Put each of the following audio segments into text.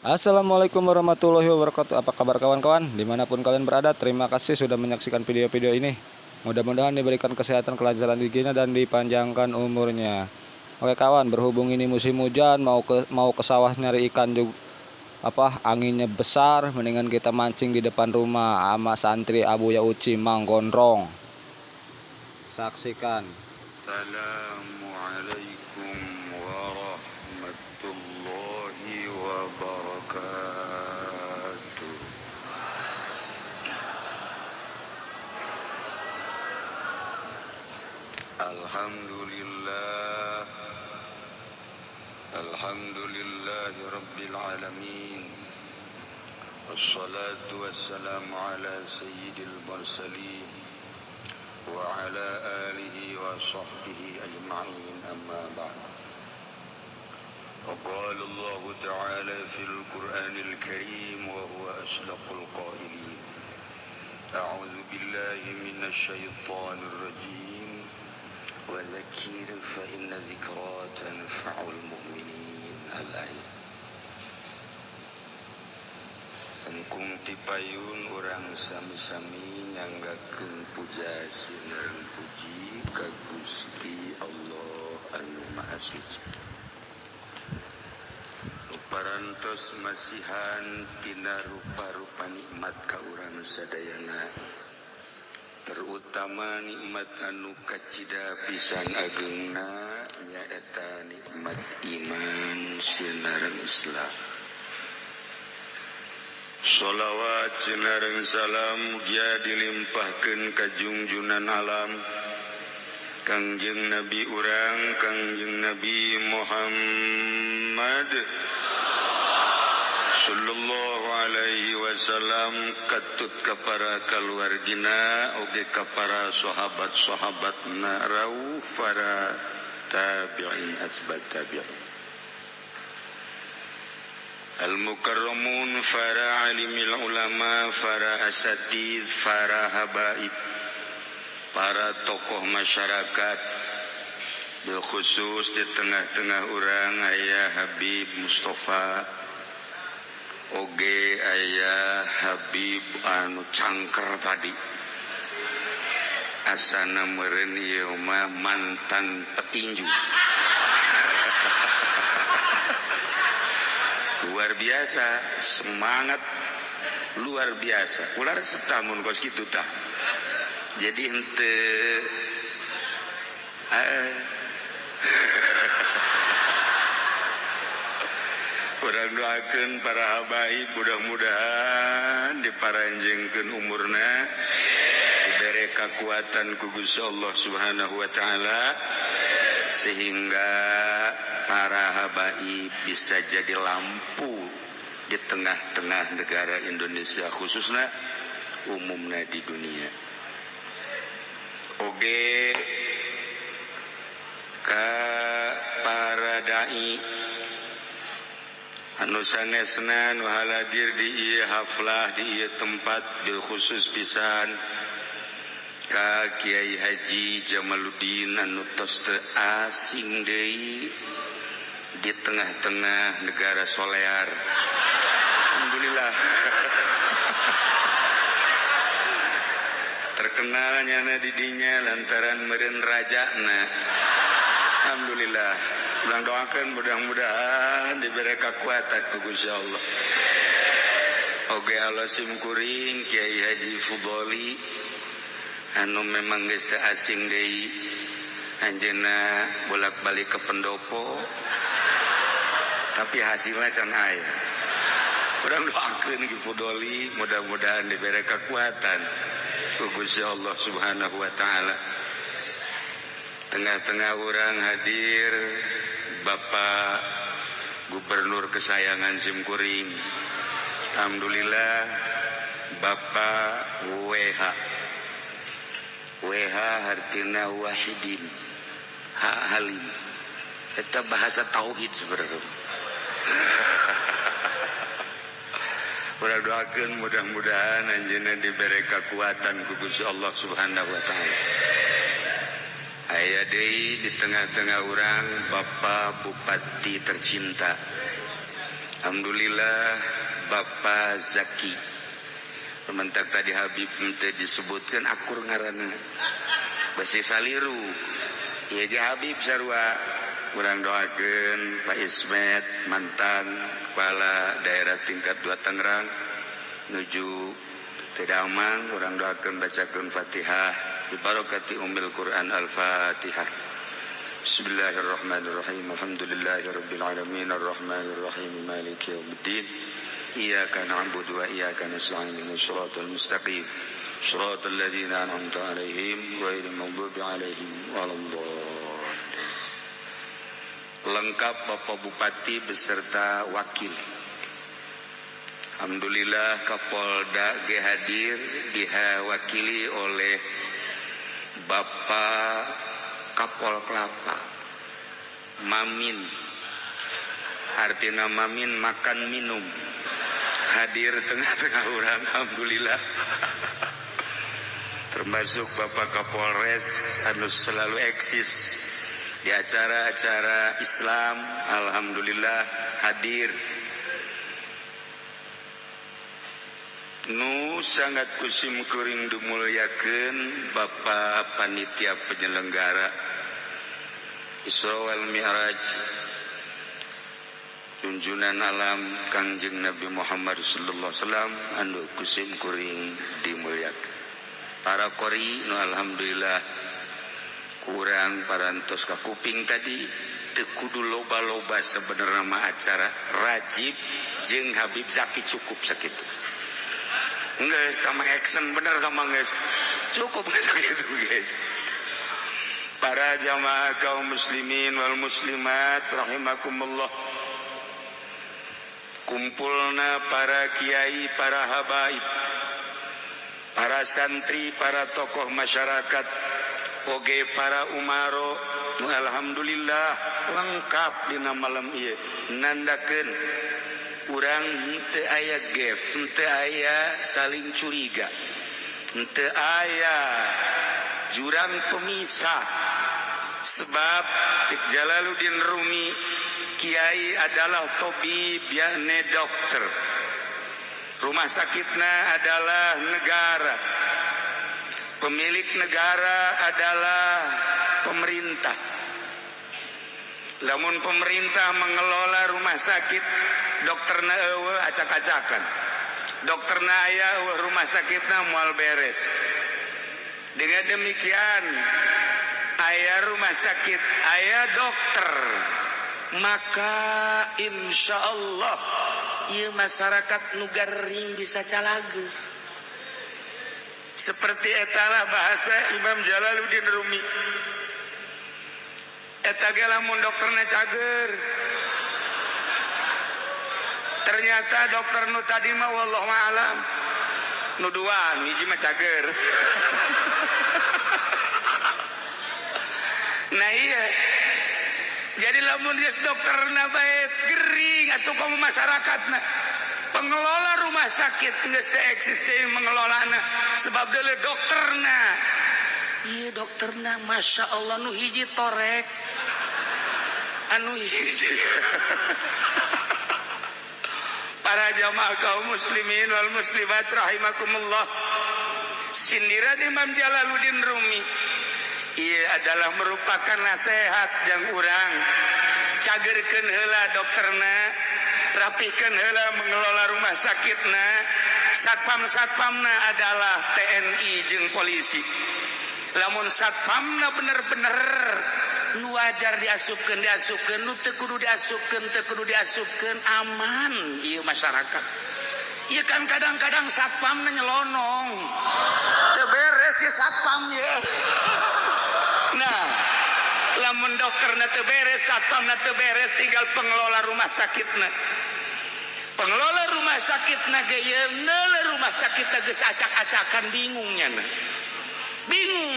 Assalamualaikum warahmatullahi wabarakatuh. Apa kabar kawan-kawan? Dimanapun kalian berada, terima kasih sudah menyaksikan video-video ini. Mudah-mudahan diberikan kesehatan, kelancaran rezekinya, dan dipanjangkan umurnya. Oke kawan, berhubung ini musim hujan, mau ke sawah nyari ikan juga apa anginnya besar, mendingan kita mancing di depan rumah sama santri Abuya Uci Mang Gondrong. Saksikan. Assalamualaikum warahmatullahi wabarakatuh. Alhamdulillah. Alhamdulillahi rabbil alamin. Wassalatu wassalamu ala sayyidil mursalin wa ala alihi wa sahbihi ajma'in, amma ba'd. وقال الله تعالى في القرآن الكريم وهو أصدق القائلين: أعوذ بالله من الشيطان الرجيم، وذكر فإن الذكرى تنفع المؤمنين، الآية. Engkung tipayun urang sami-sami nyanggakeun puja sinareng puji ka Gusti Allah anu Maha Suci. Parantos masihan tina rupa-rupa nikmat ka urang sadayana, terutama nikmat anu kacida pisan agengna, nyaeta nikmat iman sinareng Islam. Sholawat sinareng salam mugia dilimpahkeun ka junjunan alam, Kangjeng Nabi urang, Kangjeng Nabi Muhammad Sallallahu Alaihi Wasallam, katut ka para keluargina oge ka para sahabat-sahabatna rauh para tabi'in atsbat tabi'in, al-mukarramun, para alimil ulama, para asatidz, para habaib, para tokoh masyarakat, bil khusus di tengah-tengah urang aya Habib Mustafa oge aya Habib anu cangker tadi, asana meureun ieu mah mantan petinju. Luar biasa semangat, luar biasa. Ulah resep tamun kos kitu tah. Jadi henteu Urang doakeun para habaib, mudah-mudahan diparanjengkeun umurna, dibere kekuatan ku Gusti Allah Subhanahu wa taala, sehingga para habaib bisa jadi lampu di tengah-tengah negara Indonesia, khususnya umumnya di dunia. Oge ka para dai anu sanesna nu haladir di ieu haflah, di ieu tempat, bil khusus pisan ka Kiai Haji Jamaluddin anu tos teu asing deui di tengah-tengah negara Solear. Alhamdulillah, terkenal nyana didinya lantaran meureun rajana. Alhamdulillah, urang doakeun mudah-mudahan diberi kekuatan ku Gusti Allah. Oge Allah simkuring Kiai Haji Fudoli anu memang geus teu asing deui, anjeunna bolak-balik ke pendopo tapi hasilnya can aya. Urang doakeun Ki Fudoli mudah-mudahan diberi kekuatan ku Gusti Allah Subhanahu wa taala. Tengah-tengah orang hadir Bapak Gubernur kesayangan simkuring, alhamdulillah, Bapak WH. WH artinya Wahidin H Halim. Eta bahasa tauhid sebenarnya. Urang doakeun mudah-mudahan anjeunna diberi kekuatan ku Gusti Allah Subhanahu wa taala. Aya deui di tengah-tengah urang Bapak Bupati tercinta. Alhamdulillah Bapak Zaki. Mentak tadi Habib teh disebutkan akur ngaranna. Besi saliru. Ieu ge Habib sarua. Urang doakeun Pak Ismet mantan kepala daerah tingkat 2 Tangerang nuju teu damang, urang doakeun bacakeun Fatihah bi barakati ummil Quran Al-Fatihah. Bismillahirrahmanirrahim. Alhamdulillahirabbil alamin arrahmanirrahim maliki yaumiddin. Iyyaka na'budu wa iyyaka nasta'in ihdinas siratal mustaqim. Siratal ladzina an'amta 'alaihim ghairil maghdubi 'alaihim waladdallin. Lengkap Bapak Bupati beserta wakil. Alhamdulillah Kapolda ge hadir diwakili oleh Bapak Kapol Kelapa Mamin. Artinya Mamin makan minum. Hadir tengah-tengah orang, alhamdulillah. Termasuk Bapak Kapolres anu selalu eksis di acara-acara Islam, alhamdulillah hadir. Nu sangat kusim kuring dimulyakeun Bapak panitia penyelenggara Isra wal Mi'raj junjunan alam Kangjeng Nabi Muhammad sallallahu alaihi wasallam anu kusim kuring dimulyakeun. Para qori nu alhamdulillah kurang parantos ka kuping tadi teu kudu loba-loba sebenarnya mah acara rajib jeung Habib Zaki cukup sakitu. Geus tama action bener tama geus. Cukup geus sakitu guys. Para jamaah kaum muslimin wal muslimat rahimakumullah. Kumpulna para kiai, para habaib, para santri, para tokoh masyarakat, oge para umaro, alhamdulillah lengkap dina malam ieu. Nandakeun urang henteu aya gef, henteu aya saling curiga, henteu aya jurang pemisah. Sebab cek Jalaluddin Rumi, kiai adalah tabib yakni dokter. Rumah sakitna adalah negara. Pemilik negara adalah pemerintah. Lamun pemerintah mengelola rumah sakit, dokterna eueuh acak-acakan. Dokterna aya eueuh rumah sakitna moal beres. Dengan demikian, aya rumah sakit, aya dokter, maka insya Allah ieu masyarakat nu garing bisa calageur. Seperti etalah bahasa Imam Jalaluddin Rumi. Eta ge lamun dokterna cager. Ternyata dokter nu tadi mah wallahu a'lam. Nu dua, nu hiji mah cager. Nah iya. Jadi lamun geus dokterna bae gering atuh kamu masyarakatna. Pengelola rumah sakit geus teu eksis teh mengelolana sebab deuleu dokterna. Ieu dokterna Masya Allah nu hiji torek. Anu hiji. Para jamaah kaum muslimin wal muslimat rahimakumullah. Sindiran Imam Jalaluddin Rumi ieu adalah merupakan nasihat jang urang. Cagerkeun heula dokterna, rapihkeun heula mengelola rumah sakitna. Satpam-satpamna adalah TNI jeung polisi. Lamun satpamna bener-bener nu wajar diasupkeun diasupkeun, nu teu kudu diasupkeun teu kudu diasupkeun, aman ieu masyarakat. Ieu kan kadang-kadang satpamna nyelonong. Teu beres ieu satpam ye. Nah, lamun dokterna teu beres, satpamna teu beres, tinggal pengelola rumah sakitna. Pengelola rumah sakitna ge ieu neuleuh rumah sakitna geus acak-acakan bingungnya na. Bingung.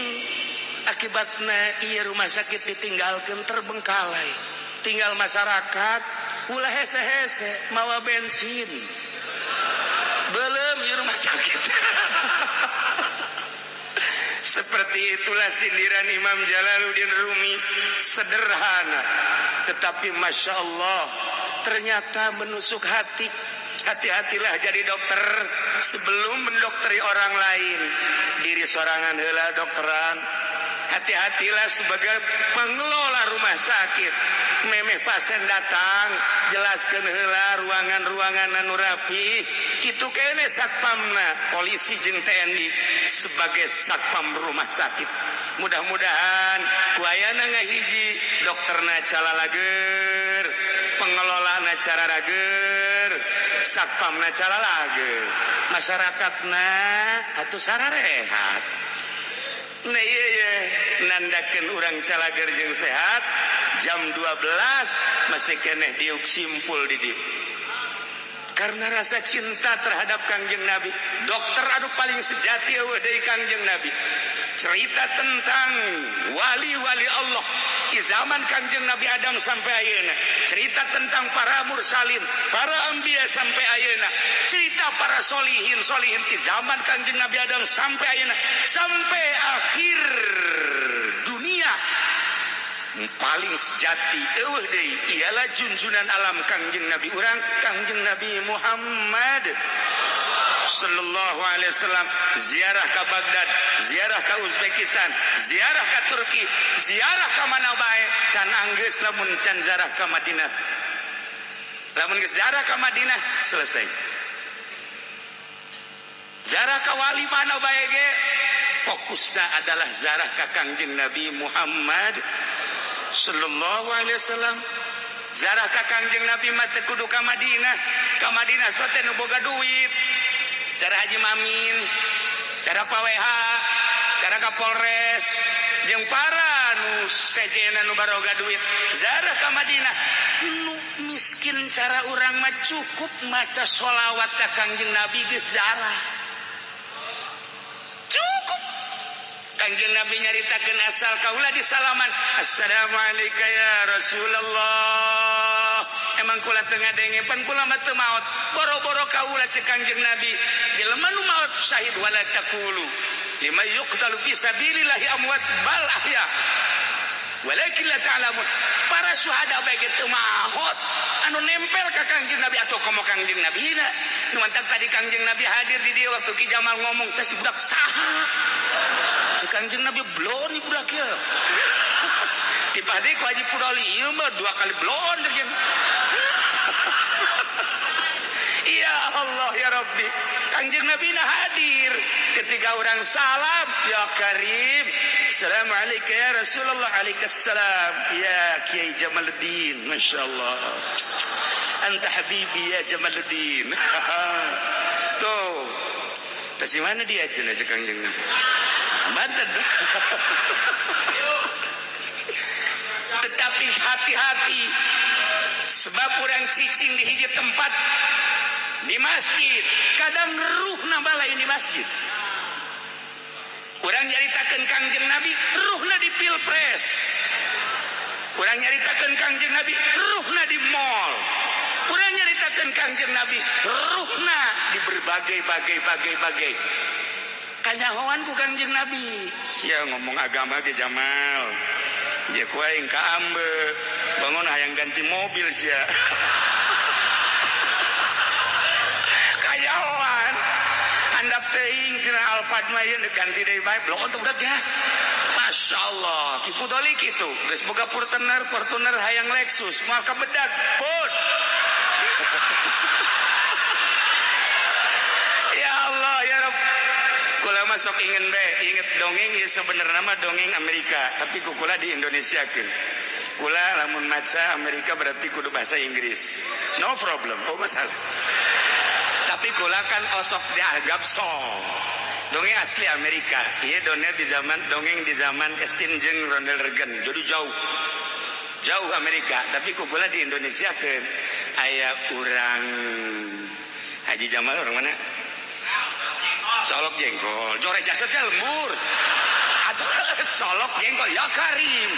Akibatna ieu rumah sakit ditinggalkeun terbengkalai. Tinggal masyarakat ulah hese-hese mawa bensin. Belum ieu rumah sakit. Seperti itulah sindiran Imam Jalaluddin Rumi, sederhana tetapi Masya Allah Ternyata menusuk hati. Hati-hatilah jadi dokter sebelum mendokteri orang lain. Diri sorangan heula dokteran. Hati-hatilah sebagai pengelola rumah sakit. Memeh pasien datang, jelaskeun heula ruangan-ruangan anu rapi. Kitu keneh satpamna, polisi jeung TNI sebagai satpam rumah sakit. Mudah-mudahan ku ayana ngahiji dokterna calalager, pengelolana cararager, satpamna calalager, masyarakatna atuh sararehat. Nah iya iya, nandakeun urang calager jeung sehat jam 12 masih keneh diuk simpul di dieu. Karena rasa cinta terhadap Kangjeng Nabi. Dokter anu paling sejati eueuh deui Kangjeng Nabi. Cerita tentang wali-wali Allah di zaman Kangjeng Nabi Adam sampai ayeuna. Cerita tentang para mursalin, para anbiya sampai ayeuna. Cerita para solihin, solihin di zaman Kangjeng Nabi Adam sampai ayeuna, sampai akhir dunia. Paling sejati eueuh deui ialah junjunan alam Kangjeng Nabi urang, Kangjeng Nabi Muhammad sallallahu alaihi wasallam. Ziarah ke Baghdad, ziarah ke Uzbekistan, ziarah ke Turki, ziarah ke mana bae, can anggeus lamun can ziarah ke Madinah. Lamun geus ziarah ke Madinah selesai. Ziarah ke wali mana bae ge fokusna adalah ziarah ka Kangjeng Nabi Muhammad sallallahu alaihi wasallam. Ziarah ka Kangjeng Nabi mah teu kudu ka Madinah. Ka Madinah sote nu boga duit. Cara Haji Mamin, cara Pak WH, cara Kapolres, jeung para nu sejena nu baroga duit. Ziarah ka Madinah nu miskin cara urang mah cukup maca sholawat ka Kangjeng Nabi geus ziarah. Cukup. Kangjeng Nabi nyaritakeun asal kaula di salaman, assalamualaikum ya Rasulullah. Emang kula teu ngadenge pan kula mah teu maot. Boro-boro kaula ceuk Kangjeng Nabi, jelema nu maot syahid wala taqulu lima yuqtalu fi sabilillahi amwat bal ahya walakin la ta'lamun. Para syuhada bae ge teu maot anu nempel ka Kangjeng Nabi atau komo Kangjeng Nabi na. Nu mantak tadi Kangjeng Nabi hadir di dieu waktu Ki Jamal ngomong teh si budak saha. Ceuk Kangjeng Nabi blon ieu budak ieu. Tiba deui ku Haji Pudoli ieu mah dua kali blon jeung. Ya Allah ya Rabbi, Kangjeng Nabi na hadir ketika orang salam, ya Karim, assalamualaikum ya Rasulullah, alaikassalam ya Kiai Jamaluddin, Masya Allah, anta habibi ya Jamaluddin. Tuh, pasti mana dia aja Kangjeng Nabi? Bantet. Tetapi hati-hati, sebab orang cicing di hiji tempat di masjid, kadang ruh nambah lain di masjid. Orang nyaritakeun Kangjeng Nabi, ruhna di pilpres. Orang nyaritakeun Kangjeng Nabi, ruhna di mall. Orang nyaritakeun Kangjeng Nabi, ruhna di berbagai-bagai-bagai-bagai. Kanyahoan ku Kangjeng Nabi. Sia ngomong agama ge Jamal. Dia ku aing ka ambe, bangun hayang ganti mobil sia. Kanyahoan. Handap teuing kena Alphard mah ieu ganti deui bae blok teh budak nya. Masya Allah, Ki Pudoli kitu. Geus boga Fortuner, Fortuner hayang Lexus, moal kabedag, pun. Ya Allah, ya Rabb. Kula mah sok ingin be, inget dongeng ya sebenarnya mah dongeng Amerika, tapi ku kula di Indonesia keun. Kula lamun maca Amerika berarti kudu bahasa Inggris. No problem, oh masalah. Tapi kula kan osok dianggap sok. Dongeng asli Amerika. Iya dongeng di zaman dongeng di zaman Estin jeung Ronald Reagan. Jadi jauh. Jauh Amerika, tapi ku kula di Indonesia keun. Aya urang Haji Jamal orang mana? Solok jengkol, jore jasad lembur. Atau solok jengkol ya Karim.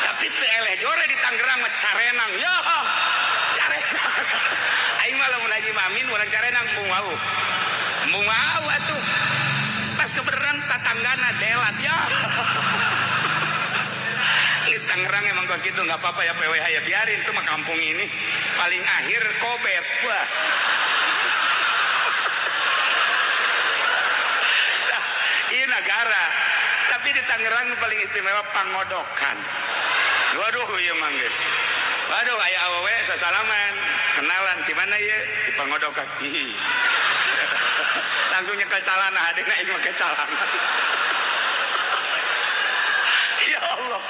Tapi teu eleh jore di Tangerang mah carenang ya. Carenang. Aing mah lamun Haji Mamin urang carenang mung wau. Mung wau atuh. Pas kebeneran tatanggana delat ya. Geus Tangerang emang kos gitu, nggak apa-apa ya PWH ya, biarin tuh mah kampung ini paling akhir kobet. Wah. Nah, ini negara. Tapi di Tangerang paling istimewa pangodokan. Waduh ieu mah geus. Waduh aya awewe sasalaman, kenalan di mana ieu? Di pangodokan. Ih. Langsung nyekel calana, hadena ieu make calana. Ya Allah.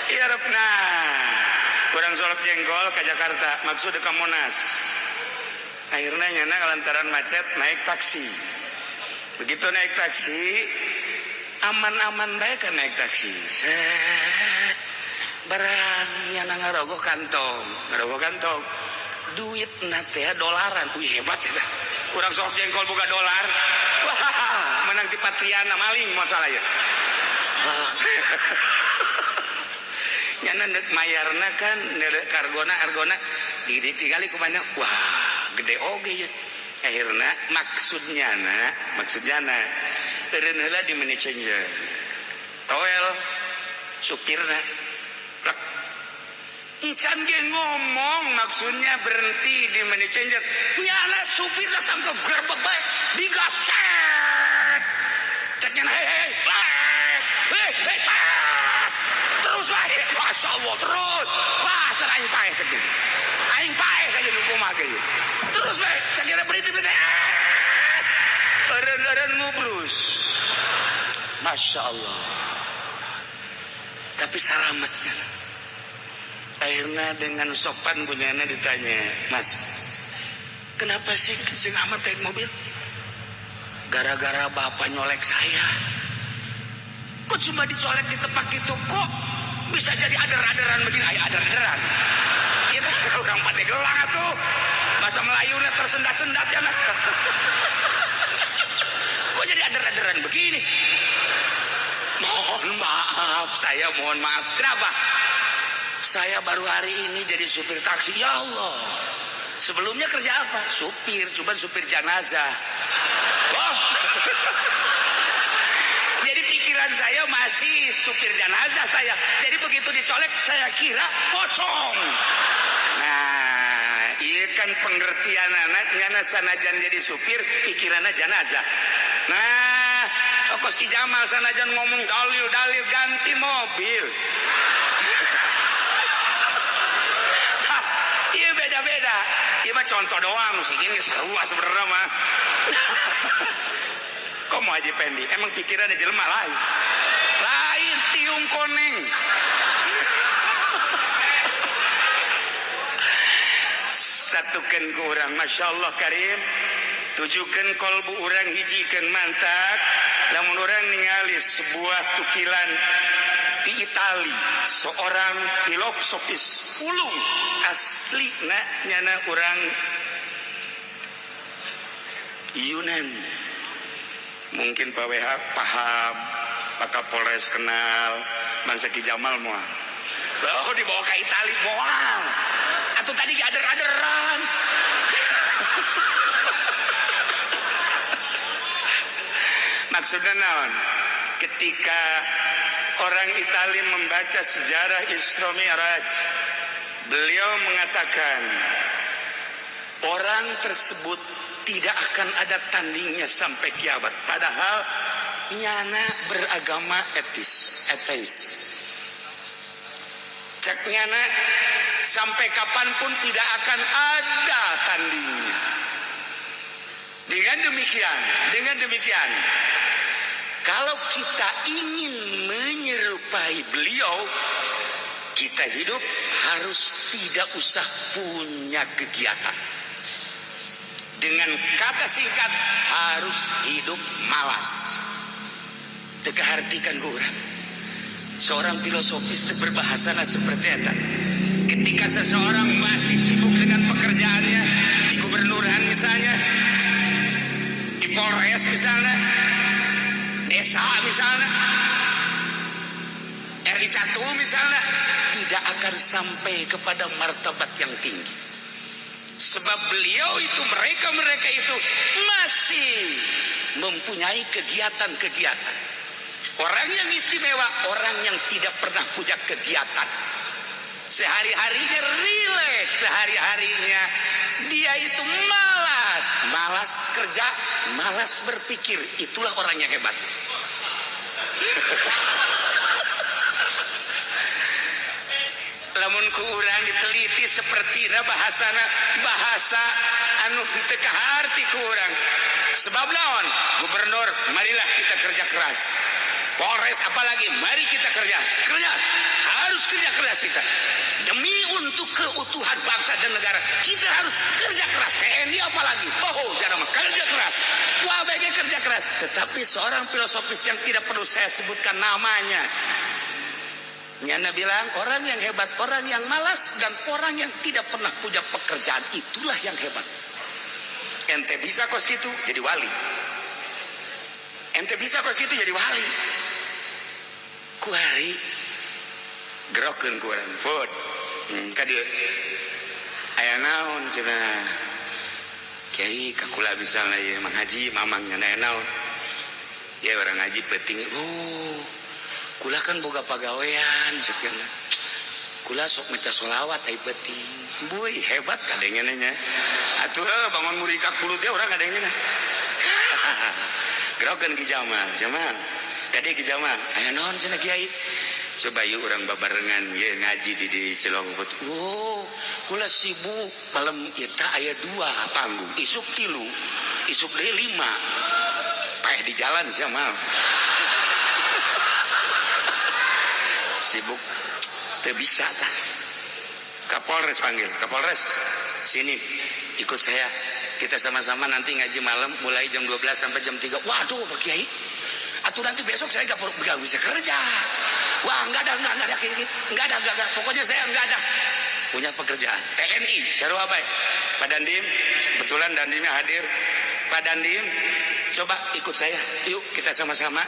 Ya Rabb, nah. Kurang solok jengkol ke Jakarta, maksud ke Monas. Akhirnya nyana lantaran macet naik taksi. Begitu naik taksi, aman-aman bae kan naik taksi. Set. Barang nyana ngarogoh kantong, ngarogoh kantong. Duit na teh dolaran. Wih hebat ya. Kurang solok jengkol buka dolar. Wah, menang di Patriana maling masalah ya. Nyana nek mayarna kan nek kargona argona ditinggali kumana, wah gede oge ya. Akhirna maksudnya na eureun heula di money changer toel supirna plek encan ge ngomong maksudnya berhenti di money changer, nyana supir datang ke gerbek bae digas cet cek nyana hei hei hei hei terus wae, Masya Allah terus. Wah, aing paeh cek. Aing paeh kayak nu kumaha ge. Terus bae, sakira berhenti berhenti. Eureun-eureun ngubrus. Masya Allah. Tapi salamet. Akhirnya dengan sopan punyana ditanya, "Mas, kenapa sih sing amat naik mobil?" Gara-gara bapak nyolek saya. Kok cuma dicolek di tempat itu kok bisa jadi ader-aderan begini? Ayo ader-aderan. Iya kan orang Pandeglang atuh. Bahasa Melayunya tersendat-sendat ya nak. Kok jadi ader-aderan begini? Mohon maaf, saya mohon maaf. Kenapa? Saya baru hari ini jadi supir taksi. Ya Allah. Sebelumnya kerja apa? Supir, cuman supir jenazah. Wah. Jadi pikiran saya masih supir jenazah saya. Jadi begitu dicolek saya kira pocong. Nah, iya kan pengertian anaknya sanajan jadi supir pikirannya jenazah. Nah, kos Ki Jamal sanajan ngomong dalil-dalil ganti mobil. Iya beda-beda. Iya mah contoh doang, mungkin sarua sebenarnya mah. Kok mau Haji Pendi? Emang pikirannya jelema lain. Lain tiung koneng. Satukan ke orang, Masya Allah Karim. Tujukan kolbu orang hijikan mantak. Namun orang ningali sebuah tukilan di Itali. Seorang filosofis ulung asli na nyana orang Yunani. Mungkin Pak WH paham, Pak Kapolres kenal, Bangsa Ki Jamal moal. Oh dibawa ke Itali moal. Atau tadi ader-aderan. Maksudnya naon? Ketika orang Itali membaca sejarah Isra Mi'raj, beliau mengatakan orang tersebut tidak akan ada tandingnya sampai kiamat. Padahal nyana beragama ateis. Cek nyana sampai kapanpun tidak akan ada tandingnya. Dengan demikian, kalau kita ingin menyerupai beliau, kita hidup harus tidak usah punya kegiatan. Dengan kata singkat, harus hidup malas. Teka hartikan kurang. Seorang filosofis berbahasana seperti itu. Ketika seseorang masih sibuk dengan pekerjaannya, di gubernuran misalnya, di Polres misalnya, desa misalnya, RI 1 misalnya, tidak akan sampai kepada martabat yang tinggi. Sebab beliau itu, mereka-mereka itu masih mempunyai kegiatan-kegiatan. Orang yang istimewa, orang yang tidak pernah punya kegiatan. Sehari-harinya rileks, sehari-harinya dia itu malas, malas kerja, malas berpikir. Itulah orang yang hebat. Lamun ku urang diteliti sepertina bahasana bahasa anu teu kaharti ku urang. Sebab naon? Gubernur, marilah kita kerja keras. Polres apalagi, mari kita kerja keras. Harus kerja keras kita. Demi untuk keutuhan bangsa dan negara, kita harus kerja keras. TNI apalagi, oh jangan kerja keras. Wah, baiknya kerja keras. Tetapi seorang filosofis yang tidak perlu saya sebutkan namanya, Nyana bilang, orang yang hebat, orang yang malas, dan orang yang tidak pernah punya pekerjaan, itulah yang hebat. Ente bisa kos gitu, jadi wali. Ente bisa kos gitu, jadi wali. Kuari gerokeun ku urang food. Ka dieu. Aya naon cenah? Kiai kakula misalna ieu Mang Haji, mamang nya aya naon? Ya urang ngaji peuting. Oh, kula kan boga pagawean cenah. Kula sok maca sholawat ai peuting. Boy, hebat kadengena nya. Atuh bangun murikak bulu teh urang kadengena. Gerokeun ki Jamal, Jamal. Kade ki Jamal, aya naon cenah Kiai? Coba yuk orang babarengan ye ngaji di Cilongput. Oh, kula sibuk malam eta aya 2 panggung, isuk 3, isuk deui 5. Paeh di jalan sia mal. Sibuk teu bisa tah. Kapolres panggil, Kapolres sini ikut saya. Kita sama-sama nanti ngaji malam mulai jam 12 sampai jam 3. Waduh, Pak Kiai. Atau nanti besok saya nggak bisa kerja. Wah, nggak ada kayak gitu. Nggak ada. Pokoknya saya nggak ada punya pekerjaan. TNI, seru apa ya? Pak Dandim, kebetulan Dandimnya hadir. Pak Dandim, coba ikut saya. Yuk kita sama-sama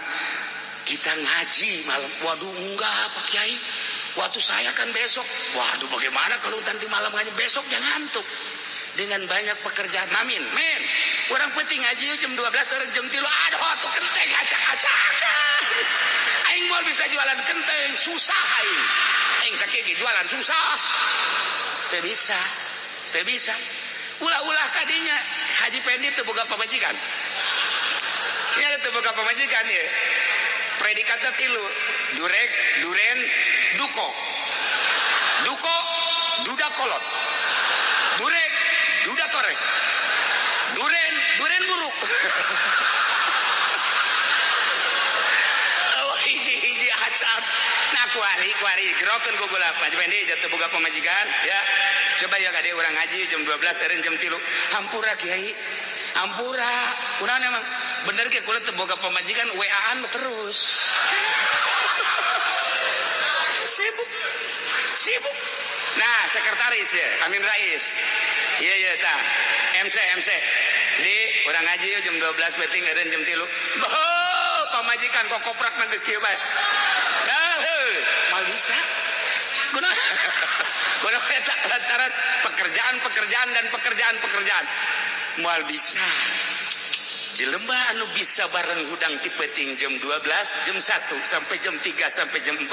kita ngaji malam. Waduh, enggak Pak Kiai. Waktu saya kan besok. Waduh, bagaimana kalau nanti malam ngaji besoknya ngantuk. Dengan banyak pekerjaan. Mamin, men. Orang penting ngaji jam 12, orang jam 3. Aduh, tuh kenteng acak-acakan. Aing mau bisa jualan kenteng, susah aing. Aing sakit jualan susah. Teu bisa. Teu bisa. Ulah-ulah kadinya Haji Pendi teu boga pamajikan. Ieu teu boga pamajikan ieu. Predikatna 3, durek, duren, duko. Duko, duda kolot. Durek, duda torek. Duren, duren buruk. Oh, hiji-hiji acap. Nah, kuari gerokeun ku gula. Pak Pendi jatuh boga pamajikan, ya. Coba ya kade urang ngaji jam 12 eureun jam 3. Hampura Kiai. Hampura. Kunaon emang? Bener ge kula teu boga pamajikan WA-an terus. Sibuk. Sibuk. Nah, sekretaris ya, Amin Rais. Iya iya tah. MC MC. Di urang ngaji jam 12 peuting eureun jam 3. Oh, pamajikan kok koprak mah geus kieu bae. Mal bisa. Guna. Guna eta lantaran pekerjaan-pekerjaan dan pekerjaan-pekerjaan. Moal bisa. Jelema anu bisa bareng hudang ti peuting jam 12, jam 1 sampai jam 3 sampai jam 4,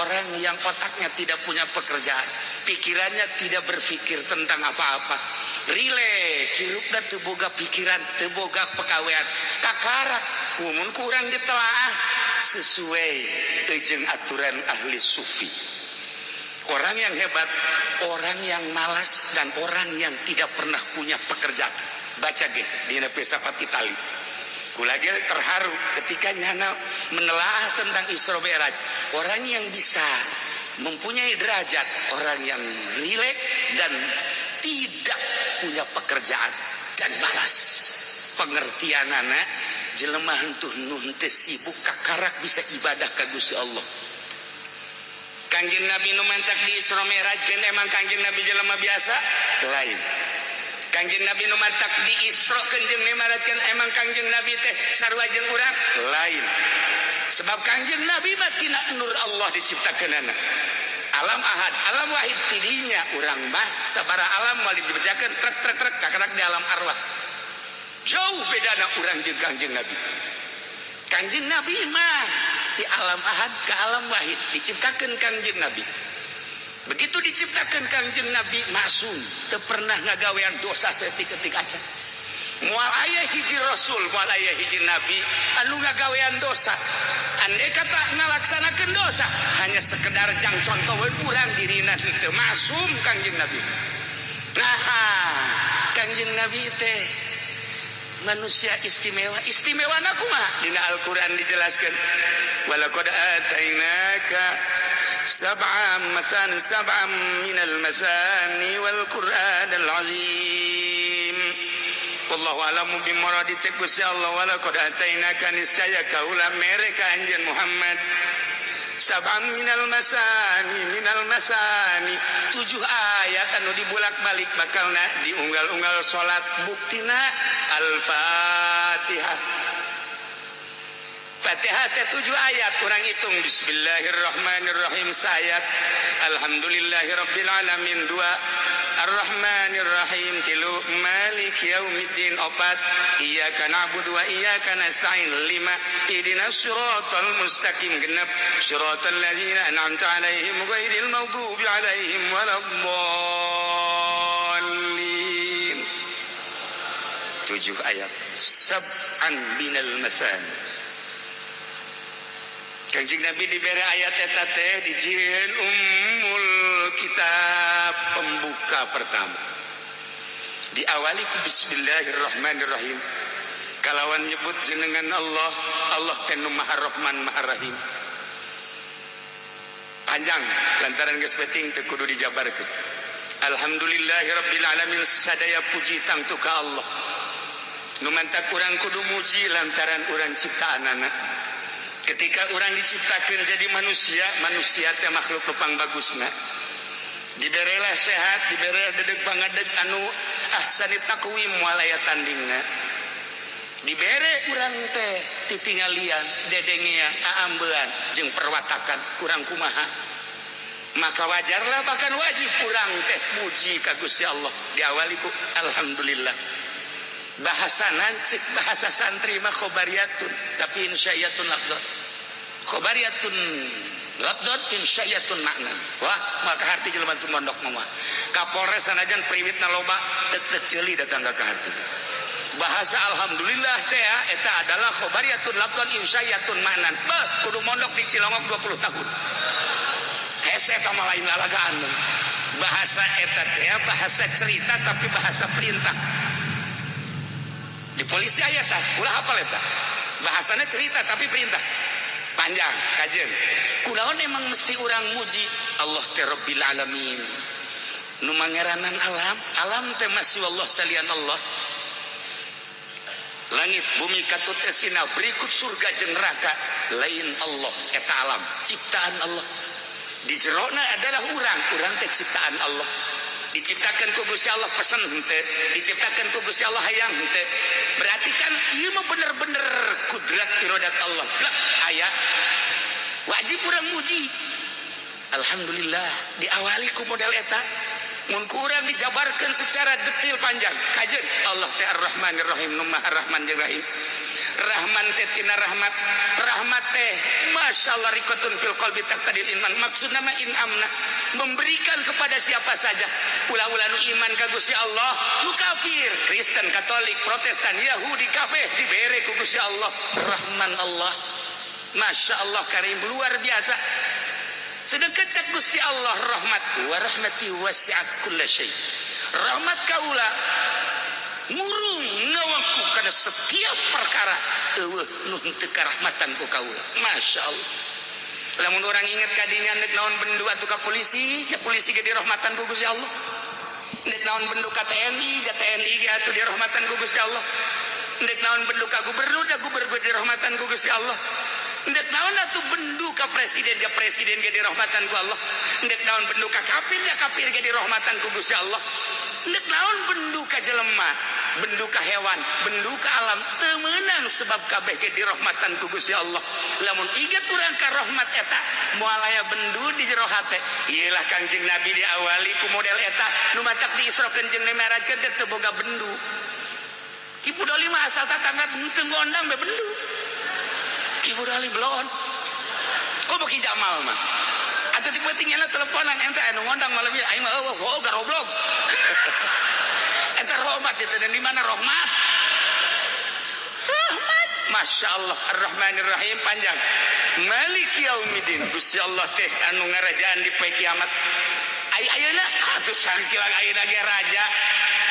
orang yang otaknya tidak punya pekerjaan, pikirannya tidak berpikir tentang apa-apa. Rileks, hirupna teu boga pikiran, teu boga pekawean. Kakara kumun kurang ditelaah sesuai jeung aturan ahli sufi. Orang yang hebat, orang yang malas dan orang yang tidak pernah punya pekerjaan. Baca ge dina filsafat Itali. Kula ge terharu ketika nyana menelaah tentang Isra Mi'raj. Orang yang bisa mempunyai derajat, orang yang rileks dan tidak punya pekerjaan dan malas. Pengertianana jelema henteu nu henteu sibuk kakarak bisa ibadah ka Gusti Allah. Kangjeng Nabi nu mantak di Isra Mi'raj kan emang Kangjeng Nabi jelema biasa? Lain. Kangjeng Nabi nu mantak di Isra jeung Mi'raj kan emang Kangjeng Nabi teh sarua jeung urang? Lain. Sebab Kangjeng Nabi mah tina nur Allah diciptakeunana. Alam ahad, alam wahid tidinya urang mah sabara alam moal dibejakeun trek trek trek kakarak di alam arwah. Jauh bedana urang jeung Kangjeng Nabi. Kangjeng Nabi mah Di alam ahad ke alam wahid diciptakeun Kangjeng Nabi. Begitu diciptakeun Kangjeng Nabi maksum, teu pernah ngagawean dosa saeutik-eutik acan. Moal aya hiji rasul, moal aya hiji nabi anu ngagawean dosa. Andai kata ngalaksanakeun dosa hanya sekedar jang contoh we urang dirina teu maksum Kangjeng Nabi. Nah, Kangjeng Nabi teh manusia istimewa. Istimewa na kumaha? Dina Al-Qur'an dijelaskan walaqad atainaka sab'am masan sab'am minal masani wal Qur'anal azim. Wallahu a'lamu bimuradi cek Gusti Allah walaqad atainaka niscaya kaula mere ka anjeun Muhammad sab'am minal masani 7 ayat anu dibulak-balik bakalna diunggal-unggal salat buktina Al-Fatihah. Fatihah teh 7 ayat kurang hitung bismillahirrahmanirrahim sayat alhamdulillahirabbil alamin 2 arrahmanirrahim 3 malik yaumiddin 4 iyyaka na'budu wa iyyaka nasta'in 5 ihdinas siratal mustaqim 6 siratal ladzina an'amta 'alaihim ghairil maghdubi 'alaihim waladdallin. 7 ayat sab'an minal masani. Kangjeng Nabi diberi ayat eta teh dijieun ummul kitab pembuka pertama. Diawali ku bismillahirrahmanirrahim. Kalawan nyebut jenengan Allah, Allah teh nu Maha Rahman Maha Rahim. Panjang lantaran geus penting teu kudu dijabarkeun. Alhamdulillahirabbil alamin sadaya puji tangtu ka Allah. Nu mantak urang kudu muji lantaran urang ciptaanana. Ketika orang diciptakan jadi manusia, manusia teh makhluk nu pangbagusna. Diberelah sehat, diberelah dedeg pangadeg anu ahsani taqwim moal aya tandingna. Dibere urang teh titingalian, dedengean, aambean jeung perwatakan kurang kumaha. Maka wajarlah bahkan wajib urang teh muji ka Gusti Allah. Diawali ku alhamdulillah. Bahasa nancik, bahasa santri mah khobariyatun, tapi insya'iyatun lafdzan. Khobariyatun lafdzan insya'iyatun makna. Wah, maka harti jelema teu mondok mah. Kapolres sanajan priwitna loba teu ceuli datang ka harti. Bahasa alhamdulillah teh eta adalah khobariyatun lafdzan insya'iyatun makna. Beuh, kudu mondok di Cilongok 20 tahun. Hese eta mah lain lalagaan. Bahasa eta teh bahasa cerita tapi bahasa perintah. Di polisi aya tah, ulah hafal eta. Bahasana cerita tapi perintah. Panjang kajian. Kunaon emang mesti urang muji Allah teh Rabbil alamin. Nu mangeranan alam, alam teh masih Allah salian Allah. Langit bumi katut esina berikut surga jeung neraka lain Allah eta alam, ciptaan Allah. Di jerona adalah urang, urang teh ciptaan Allah. Diciptakan ku Gusti Allah pesen henteu, diciptakan ku Gusti Allah hayang henteu. Berarti kan ieu mah bener-bener kudrat iradat Allah. Lah aya wajib urang muji. Alhamdulillah diawali ku model eta. Mun ku urang dijabarkeun secara detail panjang. Kajeun Allah teh Ar-Rahmanir Rahim nu Maha Rahman jeung Rahim. Rahman teh tina rahmat, rahmat teh masyaallah rikotun fil qalbi taqtadil iman. Maksudna mah inamna memberikan kepada siapa saja. Ulah-ulah nu iman ka Gusti Allah, nu kafir, Kristen, Katolik, Protestan, Yahudi kabeh dibere ku Gusti Allah. Rahman Allah, masya Allah karim luar biasa. Sedangkan cak Gusti Allah rahmat wa rahmati wasi'at kulla syai. Rahmat kaula murung ngawangku kana setiap perkara eueuh nu henteu karahmatan ku kaula. Masya Allah. Lamun urang inget kadinya nek naon bendu atuh ka polisi, ya polisi ge dirahmatan ku Gusti Allah. Nek naon bendu ka TNI, ya TNI ge atuh dirahmatan ku Gusti Allah. Nek naon bendu ka gubernur, ya gubernur dirahmatan ku Gusti Allah. Ndek naon atuh bendu ka presiden, ya presiden ge dirahmatan ku Allah. Ndek naon bendu ka kafir, ya kafir ge dirahmatan ku Gusti Allah. Ndek naon bendu ka jelema, bendu ka hewan, bendu ka alam teu meunang sebab kabeh ge dirahmatan ku Gusti Allah. Lamun inget urang ka rahmat eta, moal aya bendu di jero hate. Ieu lah Kangjeng Nabi diawali ku model eta, nu matak diisrokeun jeung mi'rajkeun teh teu boga bendu. Ki Budoli mah asal tatangga henteu ngondang be bendu. Ki Budoli belon. Komo Ki Jamal mah. Atuh ti peuting nya teleponan ente anu ngondang malam ieu aing mah eueuh oh garoblog. Eta rahmat itu dan di mana rahmat? Rahmat. Masya Allah Ar-Rahmanir Rahim panjang. Maliki yaumiddin. Gusti Allah teh anu ngarajaan di poe kiamat. Ai ayeuna atuh sangkilang ayeuna ge raja.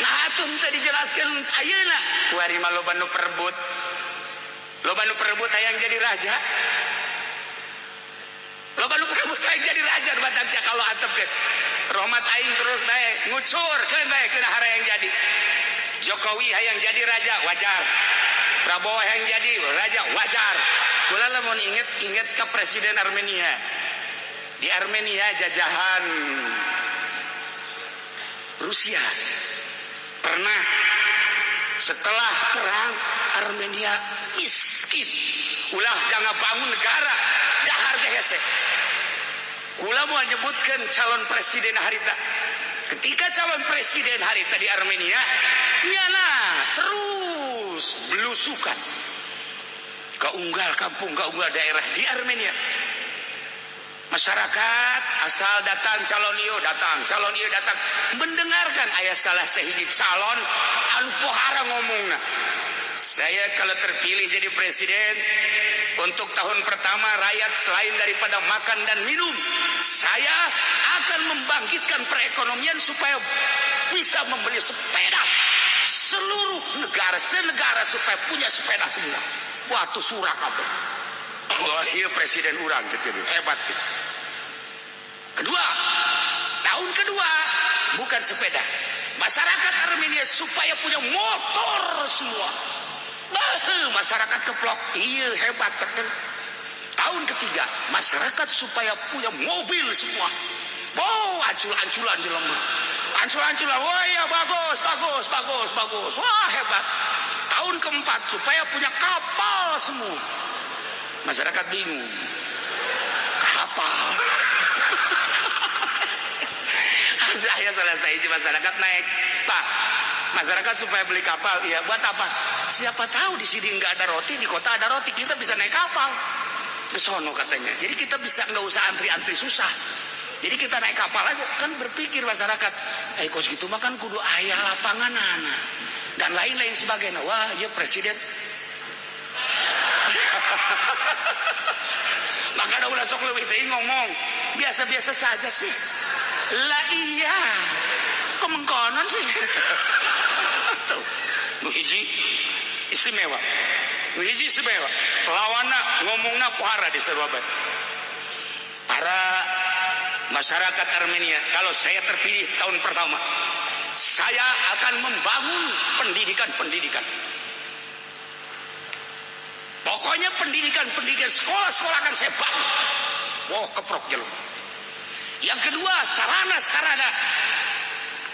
Nah atuh teu dijelaskeun ayeuna. Kuari mah loba nu perebut. Loba nu perebut hayang jadi raja. Loba nu perebut hayang jadi raja batang kalau antep teh. Rahmat aing terus bae ngucur keun bae keun hayang jadi. Jokowi hayang jadi raja wajar. Prabowo hayang jadi raja wajar. Kula lamun inget ke presiden Armenia. Di Armenia jajahan Rusia. Pernah setelah perang Armenia miskin. Ulah jangan bangun negara dahar ge hese. Kula mau nyebutkan calon presiden harita. Ketika calon presiden harita di Armenia, nyana terus belusukan ke unggal kampung, ke unggal daerah di Armenia. Masyarakat asal datang calon ieu datang, calon ieu datang, mendengarkan aya salah sahiji calon anu pohara ngomongna. Saya kalau terpilih jadi presiden, untuk tahun pertama rakyat selain daripada makan dan minum, saya akan membangkitkan perekonomian supaya bisa membeli sepeda seluruh negara, senegara supaya punya sepeda semua. Wah, tuh surak apa? Wah, iya presiden urang hebat. Kedua, tahun kedua bukan sepeda. Masyarakat Armenia supaya punya motor semua. Bah, masyarakat keplok, iya hebat cek. Tahun ketiga, masyarakat supaya punya mobil semua. Oh, ancul-anculan di lemah. Ancul-anculan, wah iya bagus, bagus, bagus, bagus. Wah hebat. Tahun keempat supaya punya kapal semua. Masyarakat bingung. Kapal. Ada ya salah sahiji masyarakat naik. Pak, masyarakat supaya beli kapal, ya buat apa? Siapa tahu di sini nggak ada roti, di kota ada roti, kita bisa naik kapal. Ke sono katanya. Jadi kita bisa nggak usah antri-antri susah. Jadi kita naik kapal aja. Kan berpikir masyarakat, kos gitu mah kan kudu aya lapangan anak dan lain-lain sebagainya. Wah, ya presiden. Maka ulah sok leuwih teuing ngomong. Biasa-biasa saja sih. Lah iya. Kemengkonon sih. Tuh. Nu hiji istimewa. Nu hiji istimewa. Lawanna ngomongna pohara di sarua bae. Para masyarakat Armenia, kalau saya terpilih tahun pertama, saya akan membangun pendidikan-pendidikan. Pokoknya pendidikan-pendidikan sekolah-sekolah akan saya bangun. Wah, keprok jelema. Yang kedua, sarana-sarana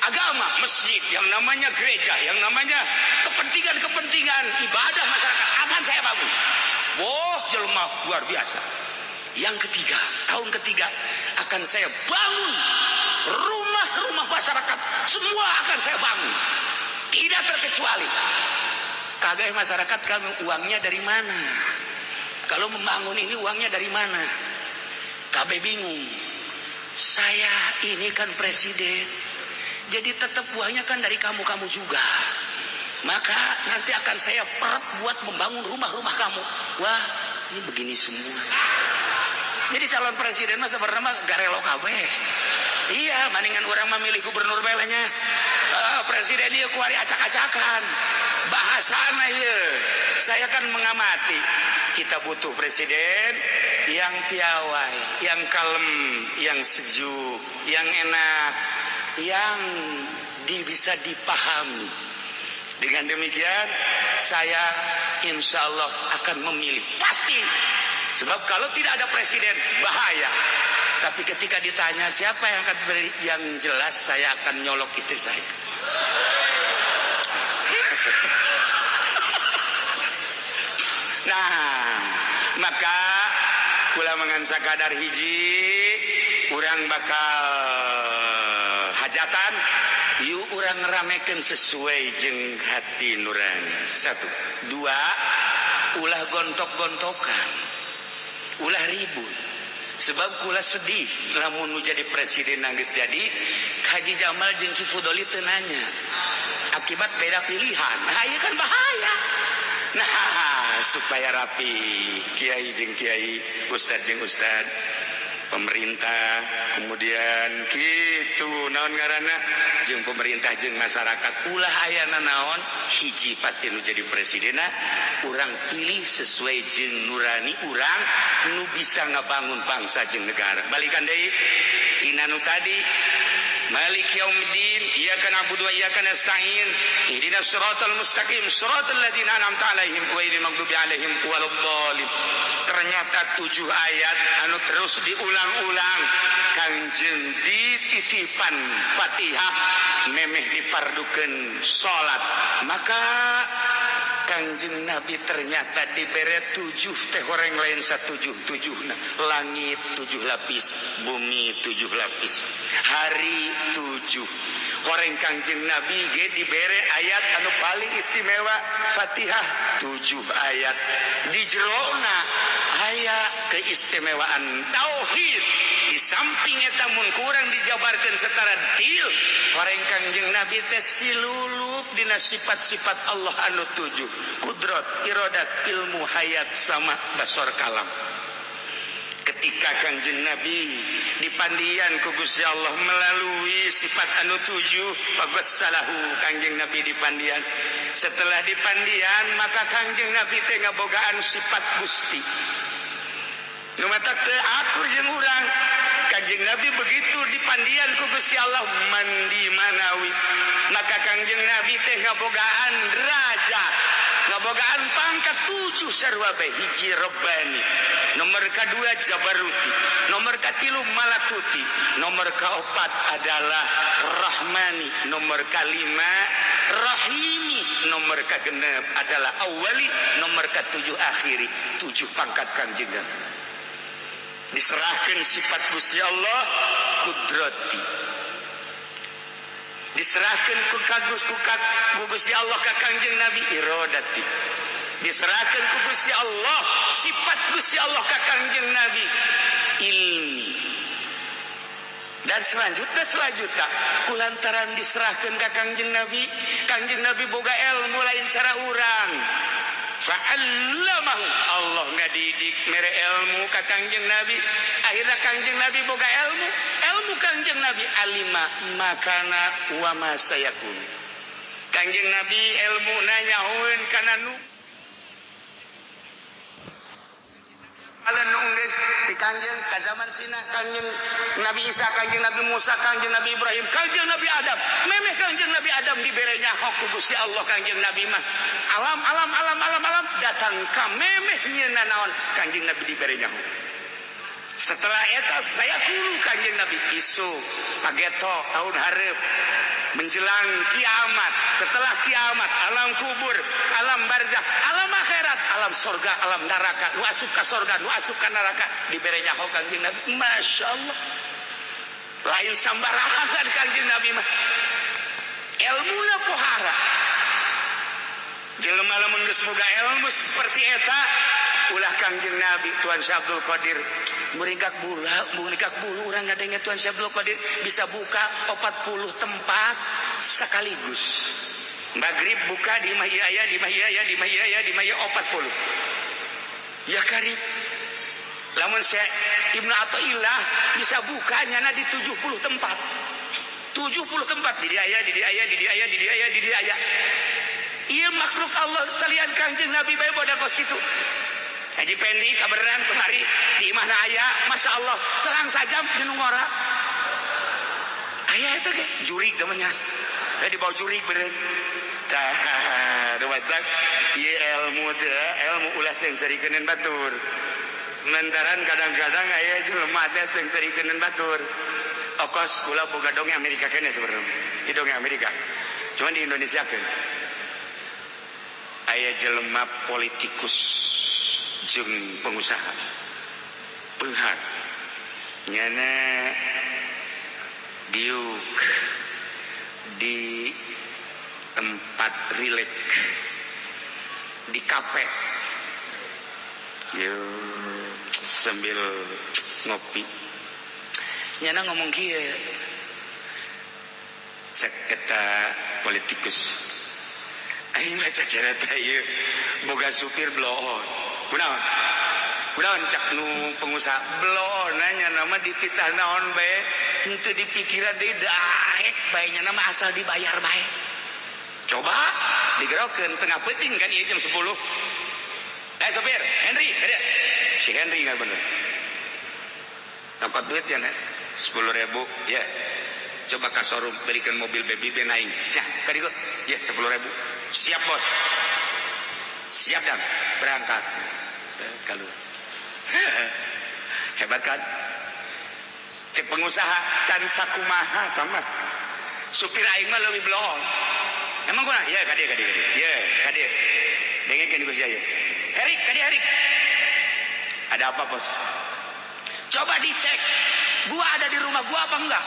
agama, masjid, yang namanya gereja, yang namanya kepentingan-kepentingan ibadah masyarakat akan saya bangun. Wah, jelema luar biasa. Yang ketiga, tahun ketiga akan saya bangun rumah-rumah masyarakat, semua akan saya bangun, tidak terkecuali. Kagak masyarakat kami uangnya dari mana? Kalau membangun ini uangnya dari mana? KB bingung. Saya ini kan presiden, jadi tetap uangnya kan dari kamu-kamu juga. Maka nanti akan saya perap buat membangun rumah-rumah kamu. Wah, ini begini semua. Jadi calon presiden mah sebenarnya garelo kabeh. Iya, mendingan orang memilih gubernur belanya. Presiden ieu kuari acak-acakan. Bahasana ieu. Saya kan mengamati. Kita butuh presiden yang piawai, yang kalem, yang sejuk, yang enak, yang bisa dipahami. Dengan demikian, saya insya Allah akan memilih. Pasti. Sebab kalau tidak ada presiden, bahaya. Tapi ketika ditanya siapa yang akan beri, yang jelas saya akan nyolok istri saya. Nah, maka kula mangan sakadar hiji, urang bakal hajatan, yuk urang ramekeun sesuai jeung hati nurani. Satu, dua, ulah gontok-gontokan, ulah ribut. Sebab kula sedih lamun nu jadi presiden geus jadi Haji Jamal jeung Ki Fudoli teu nanya. Akibat beda pilihan. Nah, ieu kan bahaya. Nah, supaya rapi kiai jeung kiai, ustad jeung ustad, pemerintah, kemudian kitu naon ngaranna jeung pemerintah jeung masyarakat ulah aya naon hiji pasti nu jadi presidenna urang pilih sesuai jeung nurani urang nu bisa ngabangun bangsa jeung negara. Balikan deui tina nu tadi Malik yaumiddin iyyaka na'budu wa iyyaka nasta'in ihdinas siratal mustaqim siratal ladzina an'amta 'alaihim ghairil maghdubi 'alaihim waladdallin. Ternyata 7 ayat anu terus diulang-ulang Kangjeng dititipan Fatihah memeh dipardukeun salat. Maka Kangjeng Nabi ternyata dibere 7 teh horeng lain satujuh-tujuhna. Langit 7 lapis, bumi 7 lapis, hari 7. Horeng Kangjeng Nabi ge dibere ayat anu paling istimewa Fatihah 7 ayat. Di jerona aya keistimewaan tauhid. Di samping eta mun kurang dijabarkeun secara detail, horeng Kangjeng Nabi teh silulup dina sifat-sifat Allah anu 7. Kudrat, iradat, ilmu, hayat, sama basor kalam. Ketika Kangjeng Nabi dipandian ku Gusti Allah melalui sifat anu 7, fagossalahu Kangjeng Nabi dipandian. Setelah dipandian maka Kangjeng Nabi teh ngabogaan sifat Gusti. Nu matak teu akur jeung urang. Kangjeng Nabi begitu dipandian ku Gusti Allah mandi manawi, maka Kangjeng Nabi teh ngabogaan derajat, ngabogaan pangkat 7 sarua bae. Hiji Rabbani, nomor kedua Jabaruti, nomor katilu Malakuti, nomor keempat adalah Rahmani, nomor kelima Rahimi, nomor kegenep adalah Awali, nomor ketujuh Akhiri. 7 pangkat Kangjeng Nabi. Diserahkan sifat Gusti Allah kudrati, diserahkan ku kagus ku Gusti Allah ka Kangjeng Nabi iradati, diserahkan ku Gusti Allah sifat Gusti Allah ka Kangjeng Nabi ilmi. Dan selanjutnya kulantaran diserahkan ka Kangjeng Nabi, Kangjeng Nabi boga ilmu lain cara urang. Fa'allamahu, Allah ngadidik mere ilmu ka Kangjeng Nabi. Akhirnya Kangjeng Nabi boga ilmu, ilmu Kangjeng Nabi alima makana wa ma sayakun. Kangjeng Nabi ilmu nanyahoeun kana nu nu geus di Kangjeng ka zaman sina Kangjeng Nabi Isa, Kangjeng Nabi Musa, Kangjeng Nabi Ibrahim, Kangjeng Nabi Adam. Memeh Kangjeng Nabi Adam dibere nyaho ku Gusti Allah. Kangjeng Nabi mah alam alam alam alam alam datang ka memeh nyieuna naon Kangjeng Nabi dibere nyaho. Setelah eta saya kuru Kangjeng Nabi isu pageto tahun hareup menjelang kiamat, setelah kiamat alam kubur, alam barzah, alam akhirat, alam sorga, alam neraka, nu asup ka sorga, nu asup ka neraka, dibere nyaho Kangjeng Nabi. Masya Allah, lain sambarangan Kangjeng Nabi mah, ilmuna pohara. Jelema lamun geus boga ilmu seperti eta, ulah Kangjeng Nabi Tuan Syekh Abdul Qadir muringkak bulu urang ngadenge Tuan Syekh Abdul Qadir bisa buka 40 tempat sekaligus. Maghrib buka di imah ieu aya, di imah ieu aya, di imah ieu aya, di imah ieu 40. Ya karib. Lamun Syekh Ibnu Athaillah bisa buka nyana di 70 tempat. 70 tempat di dia aya, di dia aya, di dia aya, di dia aya, di dia aya. Ieu makhluk Allah salian Kangjeng Nabi bae boda kos kitu. Haji Pendi kabeneran kemari di imahna aya, Masya Allah, selang sajam jeung ngora. Aya eta ge jurig namanya. Dibawa jurig beureun. Tah, batak ieu ilmu teh, ilmu ulah seungseurikeun batur. Lantaran kadang-kadang aya jelema teh seungseurikeun batur. Okos kula boga dongeng Amerika keneh sebenarnya. Ieu dongeng Amerika. Cuman di Indonesia keun. Aya jelema politikus jeung pengusaha beunghar nyana diuk di tempat rilek di kafe. Yo, Sambil ngopi. Nyana ngomong kieu. Cek eta politikus. Aing mah cek teh ieu boga supir bloon. Kunaon? Kunaon cek nu pengusaha bloon nya nama dititah naon bae henteu dipikiran deui daek bae nya nama asal dibayar bae. Coba digerokeun tengah peuting kan ieu jam 10. Sopir, Henry, ada. Si Henry nggak bener. Dapat duit ya, Nek? 10.000, ya. Coba ke showroom belikan mobil baby ben aing. Ya, kadieu. Ya, 10.000. Siap, Bos. Siap dan berangkat. Kalau hebat kan? Cek pengusaha can sakumaha tambah. Supir aing mah leuwih bloon. Emang kunaon? Ya, kadieu kadieu kadieu. Ya, kadieu. Dengekeun ku sia ieu. Herik, kadieu Herik. Ada apa, Bos? Coba dicek. Gua ada di rumah gua apa enggak?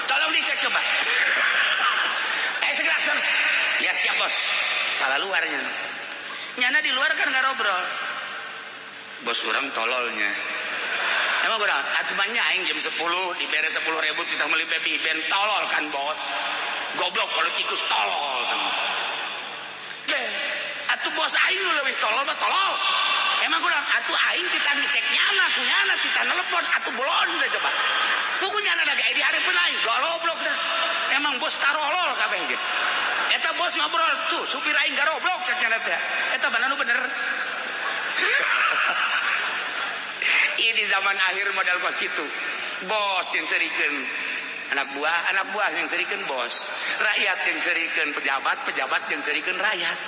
Tolong dicek coba. Segera sana. Ya siap, Bos. Kalah luarnya. Nyana di luar kan nggak ngobrol. Bos orang tololnya. Emang kurang? Atumannya aing jam 10 dibere 10.000 kita beli baby ben tolol kan, Bos. Goblok politikus tolol kan. Atuh bos aing nu leuwih tolol mah tolol. Emang kurang? Atuh aing kita ngecek nyana, ku nyana kita nelepon atuh bolon udah coba. Buku nyana lagi di hareupeun aing goblok dah. Emang bos tarolol kabeh ge. Eta bos ngobrol tuh supir aing garoblok cek nyana teh. Eta mana nu bener. Ini zaman akhir modal kos kitu. Bos yang serikeun anak buah yang serikeun bos, rakyat yang serikeun pejabat, pejabat yang serikeun rakyat.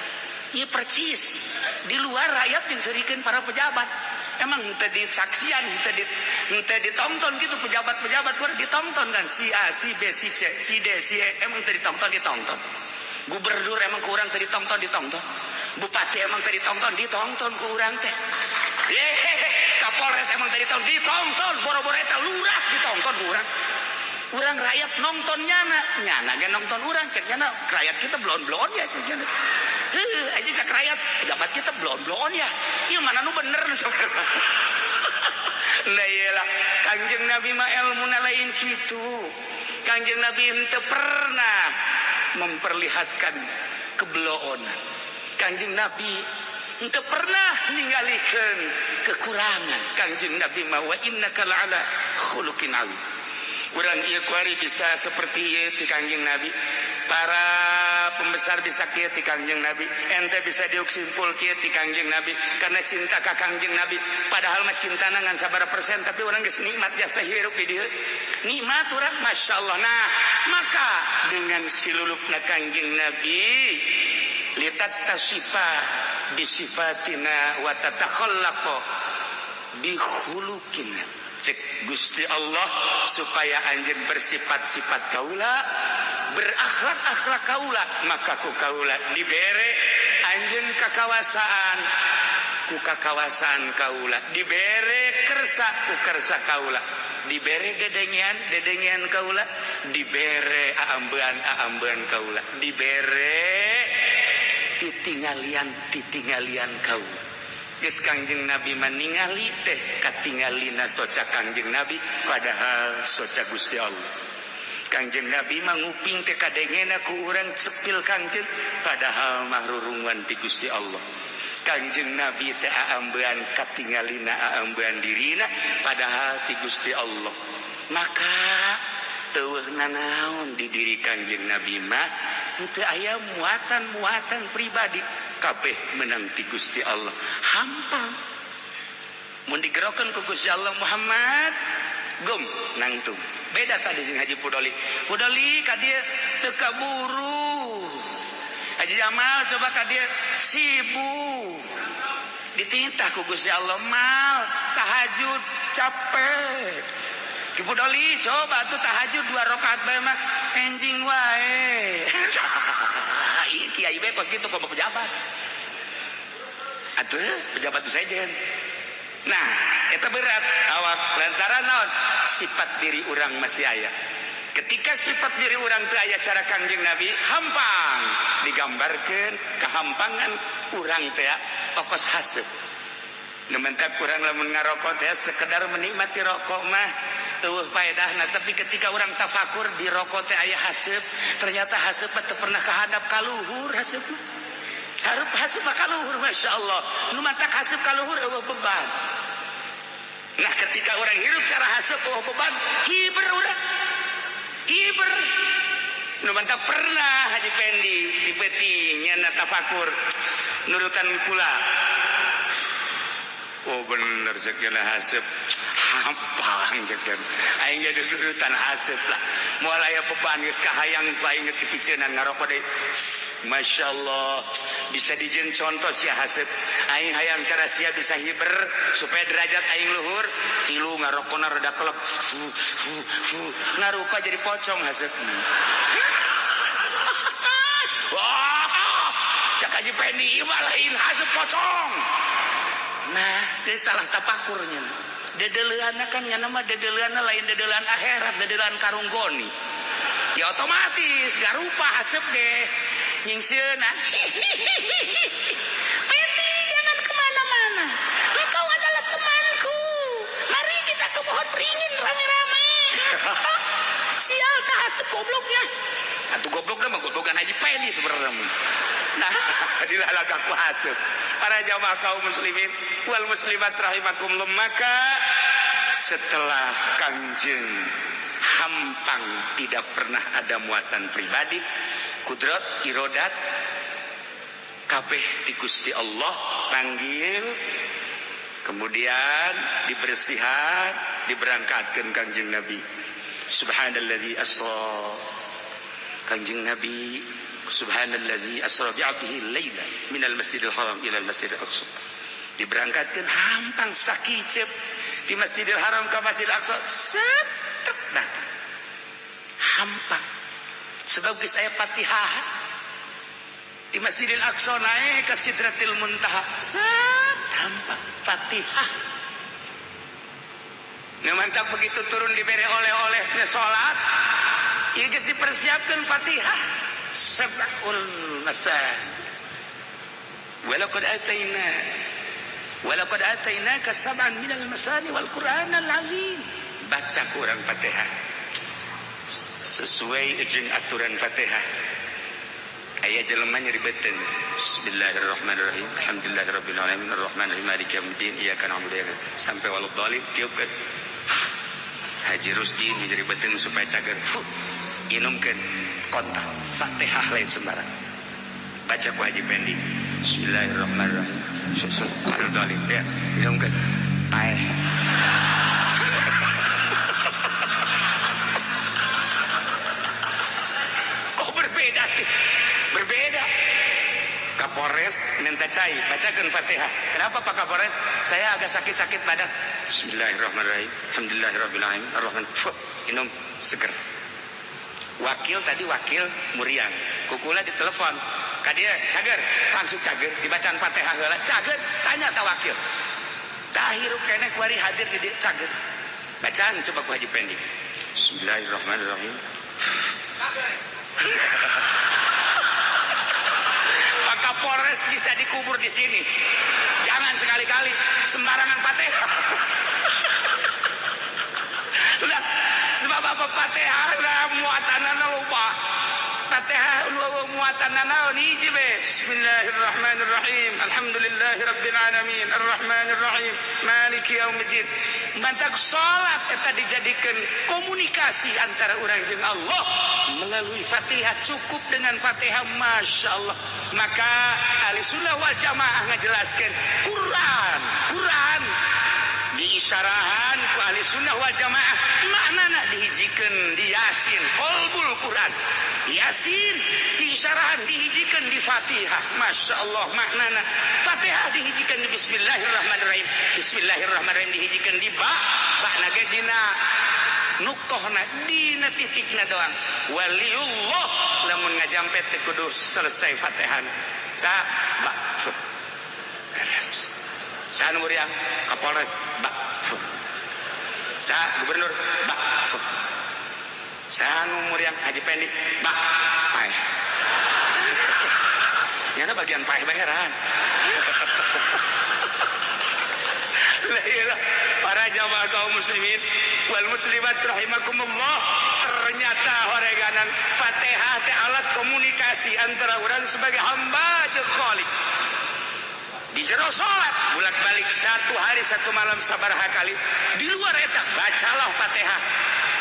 Iya percis. Di luar rakyat yang serikeun para pejabat. Emang henteu disaksian, henteu ditonton gitu pejabat-pejabat kurang ditonton kan si A, si B, si C, si D, si E emang henteu ditonton ditonton. Gubernur emang kurang teu ditonton ditonton. Bupati emang teu ditonton ditonton kurang teh. Yehehe, Kapolres emang teu ditonton ditonton, boro-boro eta lurah ditonton kurang. Urang rakyat nonton nyana, nyana ge nonton urang cek nyana rakyat kita bloon-bloon ya cek nyana. Heuh, aja cek rakyat pejabat kita bloon-bloon ya. Ieu mana nu bener nu saudara. Nah iyalah, Kangjeng Nabi mah elmuna lain kitu. Kangjeng Nabi henteu pernah memperlihatkan kebloonan. Kangjeng Nabi henteu pernah ningalikeun kekurangan. Kangjeng Nabi mah wa innaka la'ala khuluqin azim. Urang ieu kuari bisa seperti ieu ti Kangjeng Nabi. Para pembesar bisa kieu ti Kangjeng Nabi. Ente bisa diuk simpul kieu ti Kangjeng Nabi karena cinta ka Kangjeng Nabi. Padahal mah cintana ngan sabaraha persen tapi urang geus nikmat jasa hirup di dieu. Nikmat urang masyaallah. Nah, maka dengan silulupna Kangjeng Nabi litatasifa bisifatina wa tatakhallaqa bi khuluqina. Cek Gusti Allah supaya anjeun bersifat-sifat kaula, berakhlak-akhlak kaula, maka ku kaula dibere anjeun kakawasaan, ku kakawasaan kaula, dibere kersa ku kersa kaula, dibere dedengean dedengean kaula, dibere aambean aambean kaula, dibere titingalian titingalian kaula. Geus Kangjeng Nabi maningali teh katingalina soca Kangjeng Nabi padahal soca Gusti Allah. Kangjeng Nabi manguping teh kadengena ku urang cepil Kangjeng padahal mah rurungan ti Gusti Allah. Kangjeng Nabi teh aambean katingalina aambean dirina padahal ti Gusti Allah. Maka eueuh nanaon di diri Kangjeng Nabi mah henteu aya muatan-muatan pribadi. Kabeh menang ti Gusti Allah. Hampang. Mun digerokeun ku Gusti Allah Muhammad, gum nangtung. Beda tadi jeung Haji Pudoli. Pudoli ka dieu teu kaburu. Haji Jamal coba ka dieu sibuk. Dititah ku Gusti Allah mal tahajud capek. Ki Pudoli coba tuh tahajud 2 rakaat bae mah enjing wae. Kiai bae kos kitu kok pejabat. Atuh pejabat nu sejen. Nah, eta berat awak lantaran naon? Sifat diri urang masih aya. Ketika sifat diri urang teu aya cara Kangjeng Nabi, hampang digambarkeun kahampangan urang teh okos haseup. Nementak kurang lamun ngarokok teh sekedar menikmati rokok mah eueuh faedahna, tapi ketika orang tafakur di rokok teh aya haseup, ternyata haseup mah teu pernah kahadap ka luhur haseup. Hareup haseup mah ka luhur, masyaallah. Nu matak haseup ka luhur eueuh beban. Nah, ketika orang hirup cara haseup eueuh beban, hiber urang. Hiber. Nu mantap pernah Haji Pendi di peti nyana tafakur nurutan kula. Oh bener cek nyana haseup. Hampang cek nyana. Aing jadi nurutan haseup lah. Moal aya beban geus kahayang ku aing dipiceunan ngarokok deui. Masya Allah, bisa dijieun contoh sia haseup. Aing hayang cara sia bisa hiber supaya derajat aing luhur. Tilu ngarokona rada kelep. Ngarupa jadi pocong haseup. Wah, cak Haji Pendi ieu mah lain haseup pocong. Nah, dia salah tapakurnya. Dedeleanna kan nya nama dedeleanna lain dedelean akhirat, dedelean karunggoni. Ya otomatis garupa haseup ge. Nyingseuna. Pendi, jangan kemana-mana. Engkau adalah temanku. Mari kita ke pohon beringin rame-rame. Sial tah haseup gobloknya. Atuh goblokna mah goblokan Haji Pendi sebenarnya. Nah, dilalag aku haseup. Para jamaah kaum muslimin wal muslimat rahimakumullah, maka setelah Kangjeng hampang tidak pernah ada muatan pribadi, kudrat, irodat, kabeh ti Gusti Allah panggil, kemudian dibersihan, diberangkatkan Kangjeng Nabi. Subhanalladzi asra. Kangjeng Nabi subhanalladzi asra bi'abdihi laila minal masjidil haram ilal masjidil aqsa. Diberangkatkan hampang sakicep di Masjidil Haram ke Masjidil Aqsa, set datang. Hampang. Sebab geus aya Fatihah. Di Masjidil Aqsa naik ke Sidratil Muntaha, set hampang Fatihah. Nah, mantap begitu turun diberi oleh-oleh ke salat, ieu geus dipersiapkan Fatihah. Sab'ul masani. Walaqad atainaka sab'an minal masani wal Qur'anal azim. Baca kurang Fatihah sesuai jeung aturan Fatihah. Aya jelema nyeri beuteung. Bismillahirrahmanirrahim. Alhamdulillahirabbil alamin arrahmanirrahim maliki yaumiddin iyyaka na'budu wa iyyaka nasta'in. Sampai waladhdallin tiupkeun. Haji Rusdi nyeri beuteung supaya cager. Inumkeun kontak Fatihah lain sembarang. Baca ku Haji Pendi. Bismillahirrahmanirrahim. Susul waladhdallin ya, inumkeun. Paeh. Kok berbeda sih? Berbeda. Kapolres minta cai, bacakan Fatihah. Kenapa Pak Kapolres? Saya agak sakit-sakit badan. Bismillahirrahmanirrahim. Alhamdulillahirabbil alamin. Arrahman. Minum seger. Wakil tadi wakil muriang. Kukula ditelepon. Ka dia cager, langsung cager dibacaan Fatihah heula. Cager, tanya ta wakil. Tah hirup keneh kuari hadir di dieu cager. Bacaan coba ku Haji Pendi. Bismillahirrahmanirrahim. Pak Kapolres bisa dikubur di sini. Jangan sekali-kali sembarangan Fatihah. Udah, sebab apa Fatihah lah muatanana lupa. Fatihah lu muatanana hiji be. Bismillahirrahmanirrahim. Alhamdulillahirabbil alamin. Arrahmanirrahim. Maliki yaumiddin. Mantak salat eta dijadikan komunikasi antara urang jeung Allah melalui Fatihah. Cukup dengan Fatihah, masya Allah. Maka ahli sunnah wal jamaah ngajelaskeun Quran diisyarahan ku ahli sunnah wal jamaah maknana dihijikeun di Yasin, qalbul Quran. Yasin diisyarahan dihijikeun di Fatihah, masya Allah maknana. Fatihah dihijikeun di Bismillahirrahmanirrahim. Bismillahirrahmanirrahim dihijikeun di ba, ba na ge dina nuktohna, dina titikna doang. Waliullah lamun ngajampet teh kudu selesai Fatihahna. Sa ba fu. Beres. Sa nu muriang Kapolres ba fu. Sa gubernur ba fu. Sa nu muriang Haji Pendi ba paeh. Nyana bagian paeh baheran. Lah para jamaah kaum muslimin wal muslimat rahimakumullah, ternyata horeganan Fatihah teh alat komunikasi antara orang sebagai hamba jeung Khalik. Di jero salat bolak-balik satu hari satu malam sabaraha kali, di luar eta bacalah Fatihah.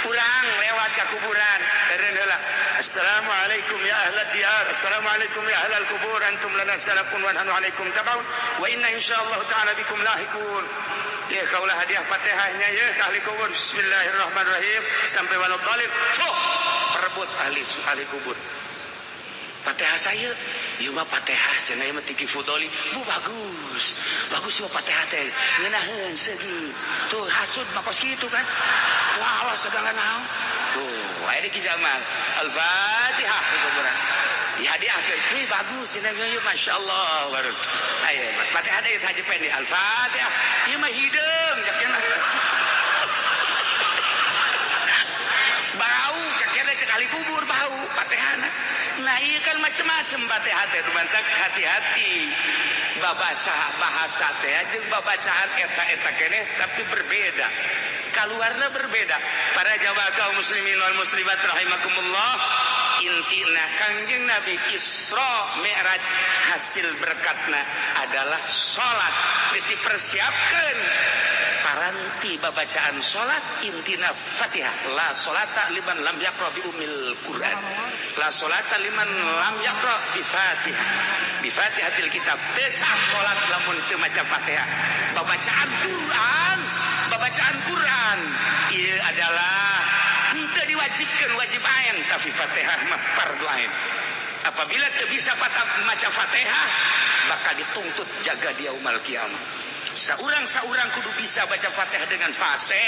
Urang lewat ke kuburan eureun heula, assalamualaikum ya ahlad diyar, assalamualaikum ya ahlal kubur, antum lana salafun wa nahnu alaikum tabaun wa inna insyaallah taala bikum lahikun. Ya kaulah hadiah Fatihahnya ya ahli kubur, bismillahirrahmanirrahim sampai waladhdallin. Sok perebut ahli kubur. Fatihah saya, ieu mah Fatihah cenah ieu mah tiki fudoli. Bu bagus. Bagus ieu Fatihah teh. Ngeunaheun segi. Tuh hasud mah kos kitu kan. Wah Allah segala naon. Tuh, aya di Ki Jamal. Al-Fatihah di kuburan. Dihadiahkeun. Wih bagus cenah ieu masyaallah. Baru. Aya Fatihah deui haji pendi Al-Fatihah. Ieu mah hideung cak cenah. Bau cak cenah cek ahli kubur bau Fatihahna. Nah iya kan macam-macam Fatihah teh, mantak hati-hati. Babasa bahasa teh jeung babacaan eta-eta keneh tapi berbeda. Kaluarna berbeda. Para jamaah kaum muslimin wal muslimat rahimakumullah, intina Kangjeng Nabi Isra Mi'raj hasil berkatna adalah salat. Geus dipersiapkeun paranti babacaan salat intina Fatihah. La salata liman lam yaqra bi ummil Quran. La salata liman lam yaqra bi Fatihah. Bi Fatihatil kitab. Teu sah salat lamun teu maca Fatihah. Babacaan Quran, babacaan Quran ieu adalah henteu diwajibkeun wajib ain, tapi Fatihah mah fardu ain. Apabila teu bisa maca Fatihah bakal dituntut jaga dia umal kiamat. Saurang-saurang kudu bisa baca Fatihah dengan fasih.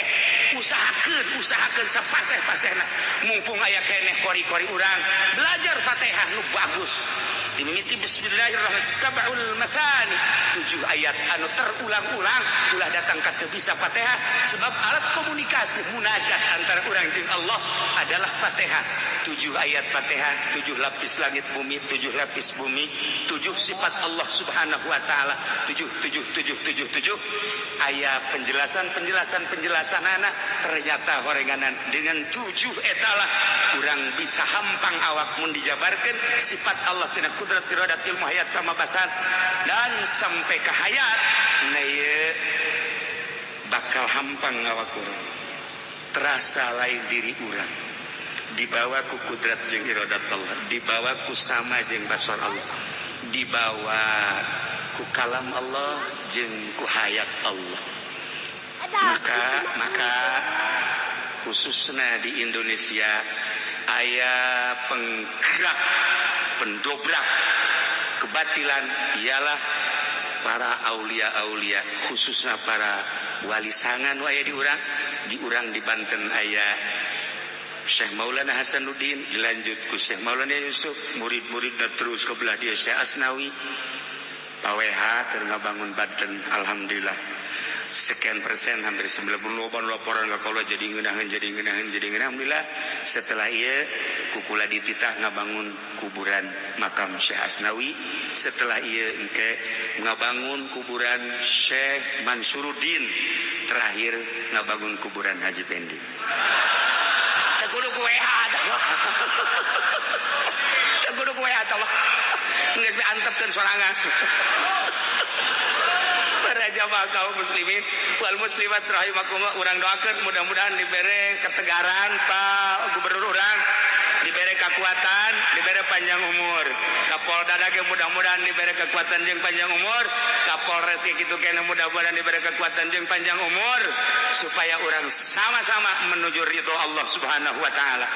Usahakeun, usahakeun sapaseh-pasehna. Mumpung aya keneh kori-kori urang belajar Fatihah nu bagus. Dimimiti bismillahirrahmanirrahim sab'ul masani, 7 ayat anu terulang-ulang ulah datang ka teu bisa Fatihah, sebab alat komunikasi munajat antara urang jeung Allah adalah Fatihah. 7 ayat Fatihah, 7 lapis langit bumi, 7 lapis bumi, 7 sifat Allah Subhanahu wa taala, 7 7 7 7 7 ayat penjelasan penjelasan penjelasan anak. Ternyata horenganan dengan 7 etalah urang bisa hampang awak mun dijabarkeun sifat Allah tina kudrat iradat ilmu hayat sama basar dan sampai ke hayat. Nah ieu bakal hampang awak urang, terasa lain diri urang, dibawa ku kudrat jeung iradat Allah, dibawa ku sama jeung basar Allah, dibawa ku kalam Allah jeung ku hayat Allah. Maka khususnya di Indonesia aya penggerak pendobrak kebatilan ialah para aulia-aulia, khususnya para wali sangan aya di urang di Banten aya Syekh Maulana Hasanuddin, dilanjut ku Syekh Maulana Yusuf, murid-muridna terus ke belah dia Syekh Asnawi. Paweha keur ngabangun Banten, alhamdulillah sekian persen, hampir 90 laporan ka kaula jadi ngeunaheun, jadi ngeunaheun, jadi ngeunaheun. Alhamdulillah setelah ieu kukula dititah ngabangun kuburan makam Syekh Asnawi, setelah ieu engke ngabangun kuburan Syekh Mansuruddin, terakhir ngabangun kuburan Haji Pendi. Teu kudu ku WA teu kudu ku WA tah geus diantepkeun sorangan. Para jamaah kaum muslimin wal muslimat rahimakumullah, urang doakeun mudah-mudahan dibere ketegaran Pak Gubernur urang, dibere kekuatan, dibere panjang umur. Kapolda ge mudah-mudahan dibere kekuatan jeung panjang umur, Kapolres ge kitu keneh mudah-mudahan dibere kekuatan jeung panjang umur supaya urang sama-sama menuju ridho Allah Subhanahu wa taala.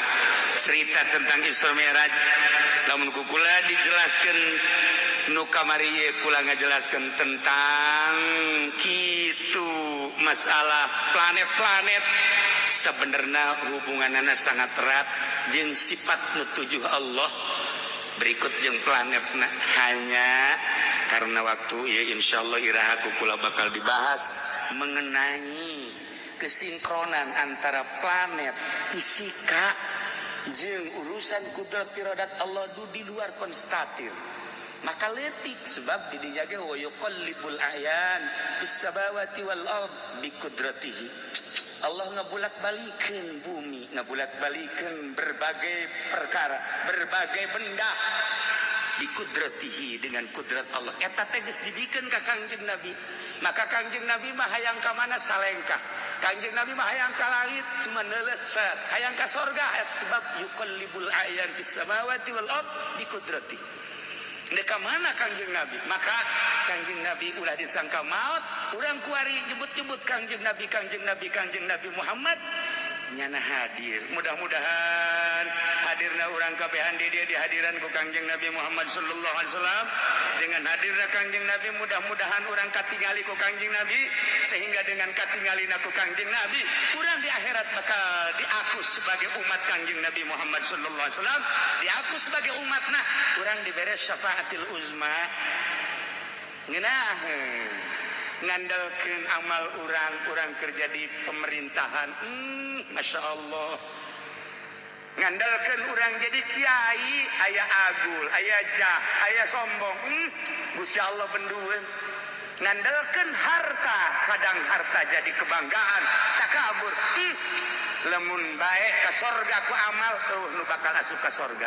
Cerita tentang Isra Mi'raj lamun ku kula dijelaskeun nu kamari ieu kula ngajelaskeun tentang kitu masalah planet-planet, sebenarnya hubunganana sangat erat jeung sifat nu tujuh Allah berikut jeung planetna. Hanya karena waktu ya insyaallah iraha ku kula bakal dibahas mengenai kesinkronan antara planet fisika jeung urusan kudrat iradat Allah du di luar konstatir. Maka leutik sebab di dinya ge wa yuqallibul a'yan fis samawati wal ard bi qudratihi. Allah ngabulak-balikeun bumi, ngabulak-balikeun berbagai perkara, berbagai benda bikudratihi, dengan kudrat Allah. Eta teh geus dibikeun ka Kangjeng Nabi. Maka Kangjeng Nabi mah hayang ka mana salengkah. Kangjeng Nabi mah hayang ka langit cuma neuleset, hayang ka sorga sebab yuqallibul a'yan fis samawati wal ard bikudratihi. Ndek ka mana Kangjeng Nabi? Maka Kangjeng Nabi ulah disangka maut, urang kuari nyebut-nyebut Kangjeng Nabi, Kangjeng Nabi, Kangjeng Nabi Muhammad nyana hadir. Mudah-mudahan hadirna urang kabehan di dieu dihadiran ku Kangjeng Nabi Muhammad sallallahu alaihi wasallam. Dengan hadirna Kangjeng Nabi mudah-mudahan urang katingali ku Kangjeng Nabi, sehingga dengan katingalina ku Kangjeng Nabi urang di akhirat bakal diaku sebagai umat Kangjeng Nabi Muhammad sallallahu alaihi wasallam, diaku sebagai umatna, urang dibere syafaatil uzma. Ngeunaheun ngandalkeun amal urang, urang kerja di pemerintahan, Masya Allah. Ngandalkeun urang jadi kiai, aya agul, aya jah, aya sombong, Gusti Allah bendueun. Ngandalkeun harta, kadang harta jadi kebanggaan, takabur. Lamun bae ka sorga ku amal, eueuh nu bakal asup ka sorga.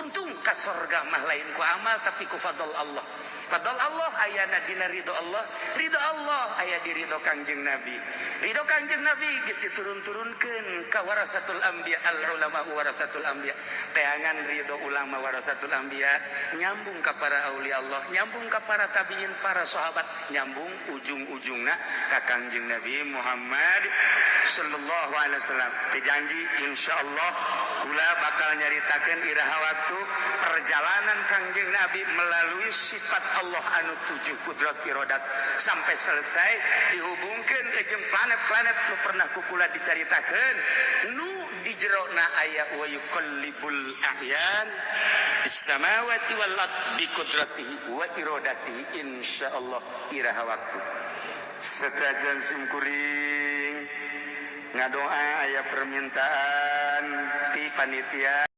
Untung ka sorga mah lain ku amal tapi ku fadl Allah. Fadl Allah ayana dina ridho Allah, ridho Allah aya di ridho Kangjeng Nabi. Ridho Kangjeng Nabi geus diturun-turunkeun ka warasatul anbiya, al ulama warasatul anbiya. Teangan ridho ulama warasatul anbiya nyambung ka para aulia Allah, nyambung ka para tabiin, para sahabat, nyambung ujung-ujungna ka Kangjeng Nabi Muhammad sallallahu alaihi wasallam. Dijanji insyaallah kula bakal nyaritakeun iraha waktu perjalanan Kangjeng Nabi melalui sifat Allah anu tujuh kudrat irodat sampai selesai dihubungkan jeung planet-planet nu pernah kukula dicaritakeun nu di jerona aya wa yuqallibul ahyan bis samawati wal ard bi qudratihi wa iradatihi. Insyaallah iraha waktu setajan simkuring ngadoa aya permintaan ti panitia.